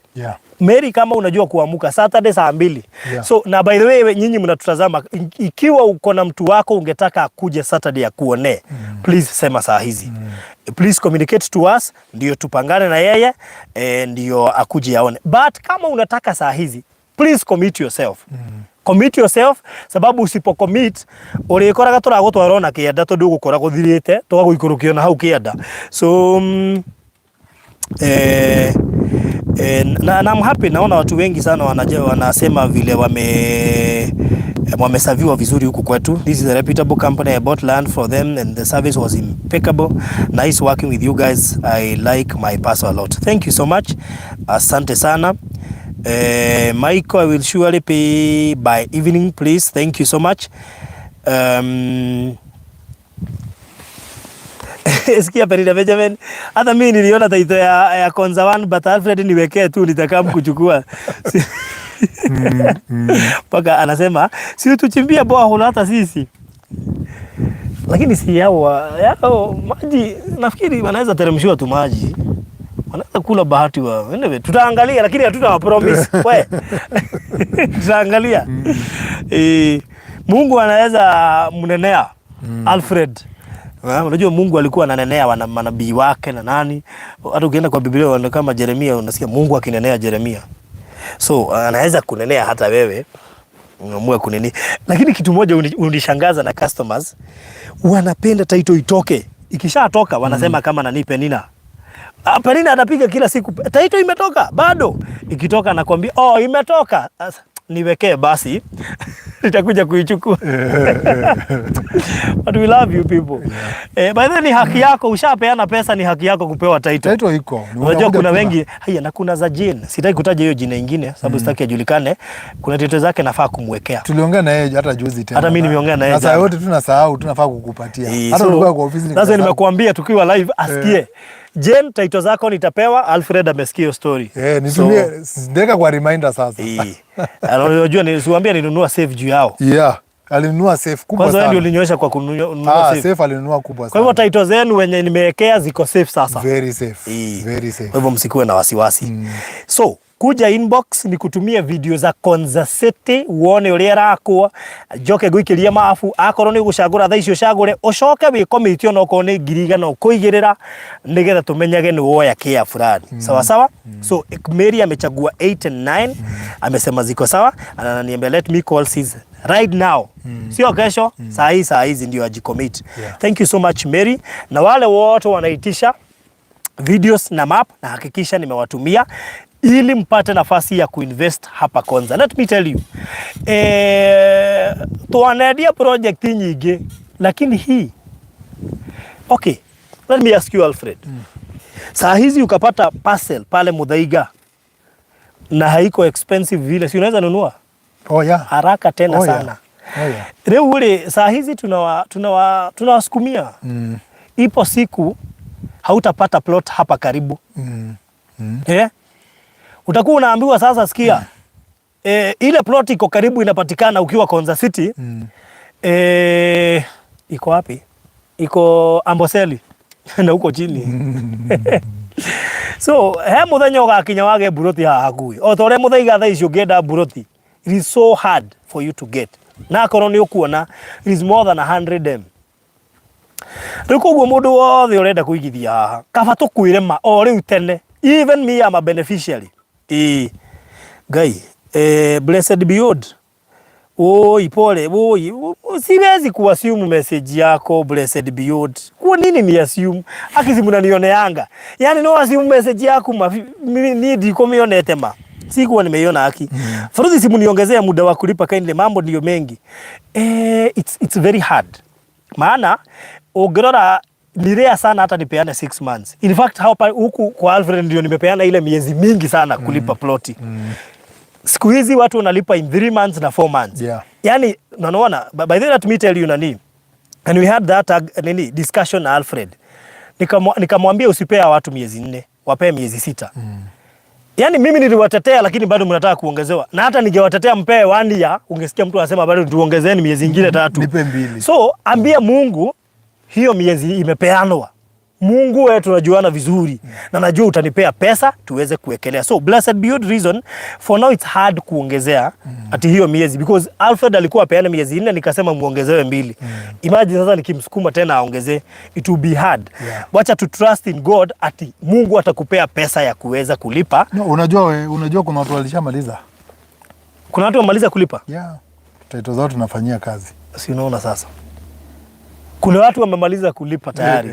Speaker 2: Mary, kama unajua kuamuka Saturday saa 2. So na by the way, nyinyi mnatutazama, ikiwa uko na mtu wako ungetaka akuje Saturday akuone, please sema saa hizi. Please communicate to us ndio tupangane na yeye, ndio akuje aone. But kama unataka saa hizi, please commit yourself. Commit yourself, sababu usipo commit urikoraga turagutwara ona kianda tondu ugukora guthirite tugagũikũrũkio na hau kianda. So na I'm happy, naona watu wengi sana wanasema vile wameserviwa vizuri huku kwetu. This is a reputable company. I bought land for them and the service was impeccable. Nice working with you guys. I like my parcel a lot. Thank you so much. Asante sana. Michael, I will surely pay by evening, please. Thank you so much. Sikia Perida Benjamin, hata mimi niliona title ya Konza One, but Alfred niwekee tu, nitakaa kuchukua. Mpaka anasema si tuchimbie borehole hata sisi. Lakini si yao maji, nafikiri wanaweza teremshiwa tu maji. Wanaweza kula bahati wao. Anyway, tutaangalia lakini hatuta promise. We. Tutaangalia. Mungu anaweza mnenea Alfred. Unajua Mungu alikuwa ananenea wana manabii wake na nani. Hata ukienda kwa Biblia kama Jeremia, unasikia Mungu akinenea Jeremia. So anaweza kunenea hata wewe unaamua kunini. Lakini kitu moja unishangaza na customers, wanapenda title itoke. Ikishatoka wanasema kama nani, Penina. Ah, Penina anapiga kila siku, title imetoka bado. Ikitoka nakwambia, "Oh, imetoka. Asa, niwekee basi, nitakuja kuichukua." But we love you people. By the way, ni haki yako, ushapeana pesa, ni haki yako kupewa title.
Speaker 1: Title iko. Ni
Speaker 2: Unajua
Speaker 1: unakuja
Speaker 2: kuna
Speaker 1: tuna.
Speaker 2: Wengi haya, na kuna za Jane. Sitaki kutaja hiyo jina ingine sababu sitaki ajulikane. Kuna title zake nafaa kumwekea.
Speaker 1: Tuliongea na yeye hata juzi tena.
Speaker 2: Hata mimi nimeongea na yeye
Speaker 1: Na saa
Speaker 2: jana.
Speaker 1: yote tunasahau tunafaa kukupatia. Hata
Speaker 2: So,
Speaker 1: ulikuwa kwa ofisi
Speaker 2: sasa
Speaker 1: nikasahau.
Speaker 2: nimekuambia tukiwa live asikie. Jane, title zako nitapewa. Alfred amesikia hiyo story.
Speaker 1: Nitumie ndeka kwa reminder sasa.
Speaker 2: Unajua nisiwaambia nilinunua safe juu yao.
Speaker 1: Yeah. Alinunua safe kubwa
Speaker 2: Kwanza wewe ndio
Speaker 1: sana.
Speaker 2: ulinionyesha kwa kununua
Speaker 1: Ah,
Speaker 2: safe.
Speaker 1: safe alinunua kubwa
Speaker 2: Kwa hivyo
Speaker 1: sana.
Speaker 2: title zenu wenye nimewekea ziko safe sasa.
Speaker 1: Very safe. Very safe.
Speaker 2: Kwa hivyo msikuwe na wasiwasi. So kuja inbox ni kutumia video za Konza City wone uria ĩrakwo, njoke ngũikĩrie mabu, akorwo nĩ ũgũcagũra thaa ici ũcagũre, ũcoke wĩcommit onokorwo nĩ 100,000 ũkũigĩrĩra nĩgetha tũmenyage nĩ woya kĩa fulani. Sawa sawa. So Mary amechagua 8 and 9, amesema ziko sawa, ananiambia let me call sis right now, sio kesho, saa hii, saa hizi ndio ajicommit. Thank you so much, Mary, na wale wote wanaitisha videos na map, na hakikisha nimewatumia ili mpate nafasi ya kuinvest hapa Konza. Let me tell you, twanendia project nyingĩ, lakini hii, okay, let me ask you, Alfred. Saa hizi ukapata parcel pale Muthaiga na haiko expensive vile, si unaweza nunua
Speaker 1: Oh yeah.
Speaker 2: haraka tena
Speaker 1: Oh, yeah.
Speaker 2: sana?
Speaker 1: Oh yeah.
Speaker 2: Rĩu rĩ, saa hizi tunawasukumia. Ipo siku hautapata plot hapa karibu. Eh? Utakuwa unaambiwa sasa, sikia, ile plot iko karibu inapatikana ukiwa Konza City. Iko wapi? Iko Amboseli na huko chini. So he muthenya ugakinya wage mburoti haha hakuhi, o ta ũrĩa Muthaiga thaa ici ũngĩenda mburoti, it is so hard for you to get, na akorwo nĩ ũkuona it is more than 100 m. Rĩu koguo mũndũ wothe ũrenda kũigithia haha, kaba tũkwĩre ma o rĩu tene. Even me am a beneficiary. Ĩĩ Ngai, blessed beyond. Oi, pole. Oi, siwezi kuassume message yako, blessed beyond. Kwa nini ni assume? Akisi mnanioneanga. Yaani no assume message yako ma mimi ni ndikumionete ma. Sikuwa nimeiona haki. Faruthi, simu niongezea muda wa kulipa kindly, mambo ndiyo mengi. It's very hard. Maana ũngĩrora ni rare sana hata nipeane 6 months. In fact, hapa huku kwa Alfred ndio nimepeana ile miezi mingi sana kulipa ploti. Siku hizi watu wanalipa in 3 months na 4 months. Yani unaona, by the way, let me tell you nani. And we had that nini discussion na Alfred. Nikamwambia usipea watu miezi 4, wapee miezi 6. Yaani mimi niliwatetea lakini bado mnataka kuongezewa. Na hata ningewatetea mpee one year, ungesikia mtu anasema bado tuongezeni miezi ingine 3.
Speaker 1: Nipe 2.
Speaker 2: So ambia Mungu hiyo miezi imepeanwa. Mungu wewe tunajuana vizuri na najua utanipea pesa tuweze kuwekelea. So blessed beyond reason, for now it's hard kuongezea ati hiyo miezi because Alfred alikuwa apeane miezi 4, nikasema muongezewe 2. Imagine sasa nikimsukuma tena aongezee, it will be hard. Wacha tu trust in God ati Mungu atakupea pesa ya kuweza kulipa.
Speaker 1: No, unajua unajua kuna watu walishamaliza.
Speaker 2: Kuna watu wamaliza kulipa?
Speaker 1: Yeah. Title zao tunafanyia kazi.
Speaker 2: Si unaona sasa? Kuna watu wamemaliza kulipa tayari.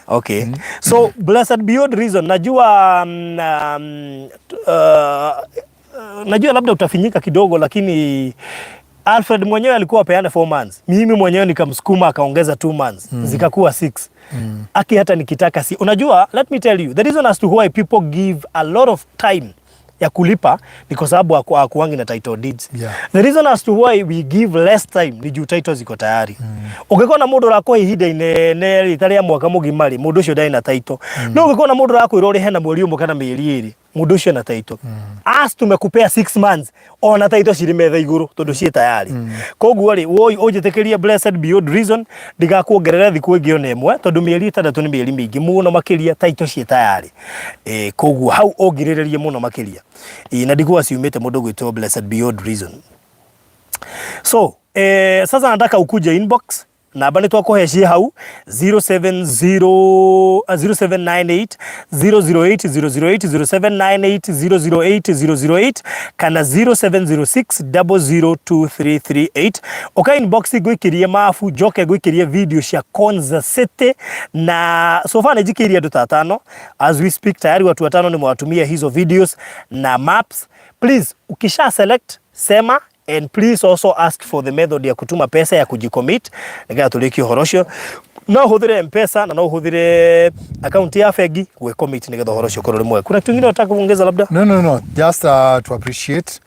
Speaker 2: Okay. So blessed beyond reason, najua najua labda utafinyika kidogo, lakini Alfred mwenyewe alikuwa apeane 4 months. Mimi mwenyewe nikamsukuma akaongeza 2 months. Zikakuwa 6. Aki hata nikitaka si. Unajua, let me tell you, the reason as to why people give a lot of time ya kulipa ni kwa sababu hakuangi na title deeds. The reason as to why we give less time ni juu title ziko tayari. Ũngĩkorwo na mũndũ ũrakũhe ihinda inene rĩtarĩ rĩa mwaka mũgima rĩ, mũndũ ũcio ndarĩ na title. No ũngĩkorwo na mũndũ ũrakwĩra ũrĩhe na mweri ũmwe kana mĩeri 2, mũndũ ũcio na title. As tumekupea 6 months, ona title cirĩ metha igũrũ tondũ ciĩ tayari. Koguo rĩ, woi ũnjĩtĩkĩrie blessed beyond reason, ndigakuongerera thikũ ĩngĩ ona ĩmwe tondũ mĩeri 6 nĩ mĩeri mĩingĩ mũno makĩria, title ciĩ tayari. Koguo hau ũngirĩrĩrie mũno makĩria. Na ndikuwa ciumĩte mũndũ gwĩtwo blessed beyond reason. So, sasa nataka ukuje inbox, namba nĩ twakũhe ciĩ hau 070 0798 008 008, 0798 008 008 kana 0706 002338. Ũka inbox ngũikĩrie mabu, njoke ngũikĩrie video cia Konza City, na so far nĩnjikĩirie andũ ta 5. As we speak tayari watu 5 nimewatumia hizo videos na maps. Please ukisha select sema, and please also ask for the method ya kutuma pesa ya kujicommit nigetha tũrĩkie ũhoro ũcio. No ũhũthĩre Mpesa na no ũhũthĩre account ya bengi gwĩcommit nigetha ũhoro ũcio ũkorwo ũrĩ mwega. Kuna kitu kingine unataka kuongeza labda?
Speaker 1: No. Just to appreciate.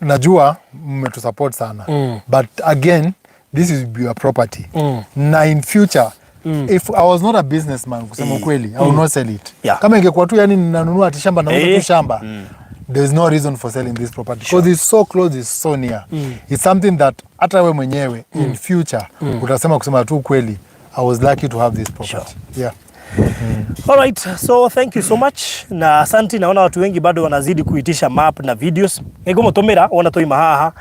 Speaker 1: Najua mmetusupport sana. But again, this is your property. Na in future, if I was not a businessman, kusema ukweli, I will not sell it. Kama ingekuwa tu yani ninanunua ati shamba nauza tu shamba, there is no reason for selling this property because it's so close, it's so near. It's something that hata we mwenyewe in future utasema, kusema tu kweli, I was lucky to have this property. Yeah.
Speaker 2: Alright, so thank you so much na asanti. Naona watu wengi bado wanazidi kuitisha map na videos, nĩngũmũtũmĩra wona twaima haha,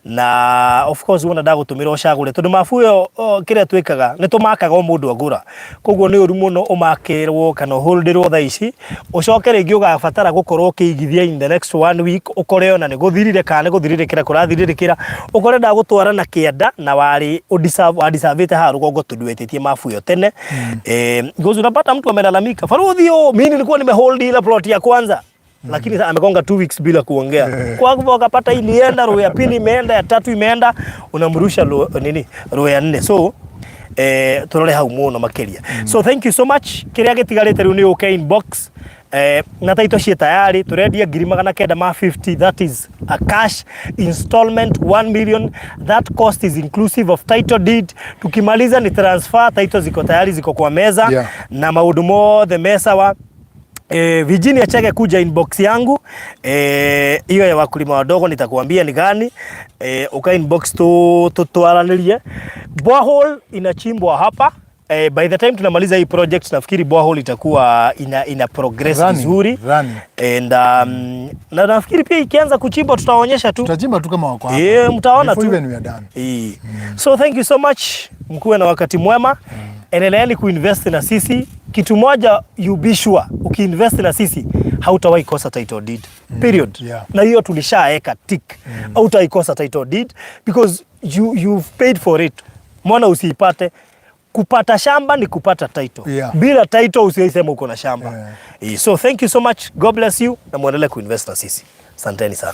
Speaker 2: na of course wona ndagũtũmĩra ũcagũre tondũ mabu ĩyo kĩrĩa twĩkaga nĩ tũmakaga o mũndũ agũra, koguo nĩ ũru mũno ũmakĩrwo kana ũhũndĩrwo thaa ici, ũcoke rĩngĩ ũgabatara gũkorwo ũkĩigithia in the next one week, ũkore ona nĩ gũthirire kana nĩ gũthirĩrĩkĩra kũrathirĩrĩkĩra, ũkore ndagũtwara na kĩanda na warĩ ũdeservĩte haha rũgongo tondũ wetĩtie mabu ĩyo tene. Because unapata mtu amelalamika, "Faruthi, oh, mimi nilikuwa nimehold ile plot ya kwanza," lakini sasa amegonga 2 weeks bila kuongea, kwa hivyo akapata ilienda row ya pili, imeenda ya tatu, imeenda, unamrusha nini row ya nne. So turore hau muno makiria. So thank you so much. Kiria gitigarite riu ni uke inbox, na taito ciĩ tayari, turendia 950,000. That is a cash installment 1 million. That cost is inclusive of title deed. Tukimaliza ni transfer, title ziko tayari, ziko kwa meza na maundu mothe mesawa. Virginia Chege, kuja inbox yangu, hiyo ya wakulima wadogo nitakuambia ni gani. Uka inbox tu tutwaranirie. Borehole inachimbwa hapa. By the time tunamaliza hii project nafikiri borehole itakuwa ina progress
Speaker 1: Running,
Speaker 2: vizuri
Speaker 1: running.
Speaker 2: And na nafikiri pia ikianza kuchimbwa tutaonyesha tu.
Speaker 1: Tutachimba tu kama wako hapa.
Speaker 2: Mtaona
Speaker 1: Before
Speaker 2: tu.
Speaker 1: even we are done.
Speaker 2: So thank you so much, mkuwe na wakati mwema. Endeleeni kuinvest na sisi. Kitu moja you be sure, ukiinvest na sisi hautawahi kosa title deed. Period. Na hiyo tulishaeka tick. Hautaikosa title deed because you've paid for it. Mbona usiipate? Kupata shamba ni kupata title. Bila title usiisema uko na shamba. So thank you so much. God bless you na muendelee kuinvest na sisi. Asanteni sana.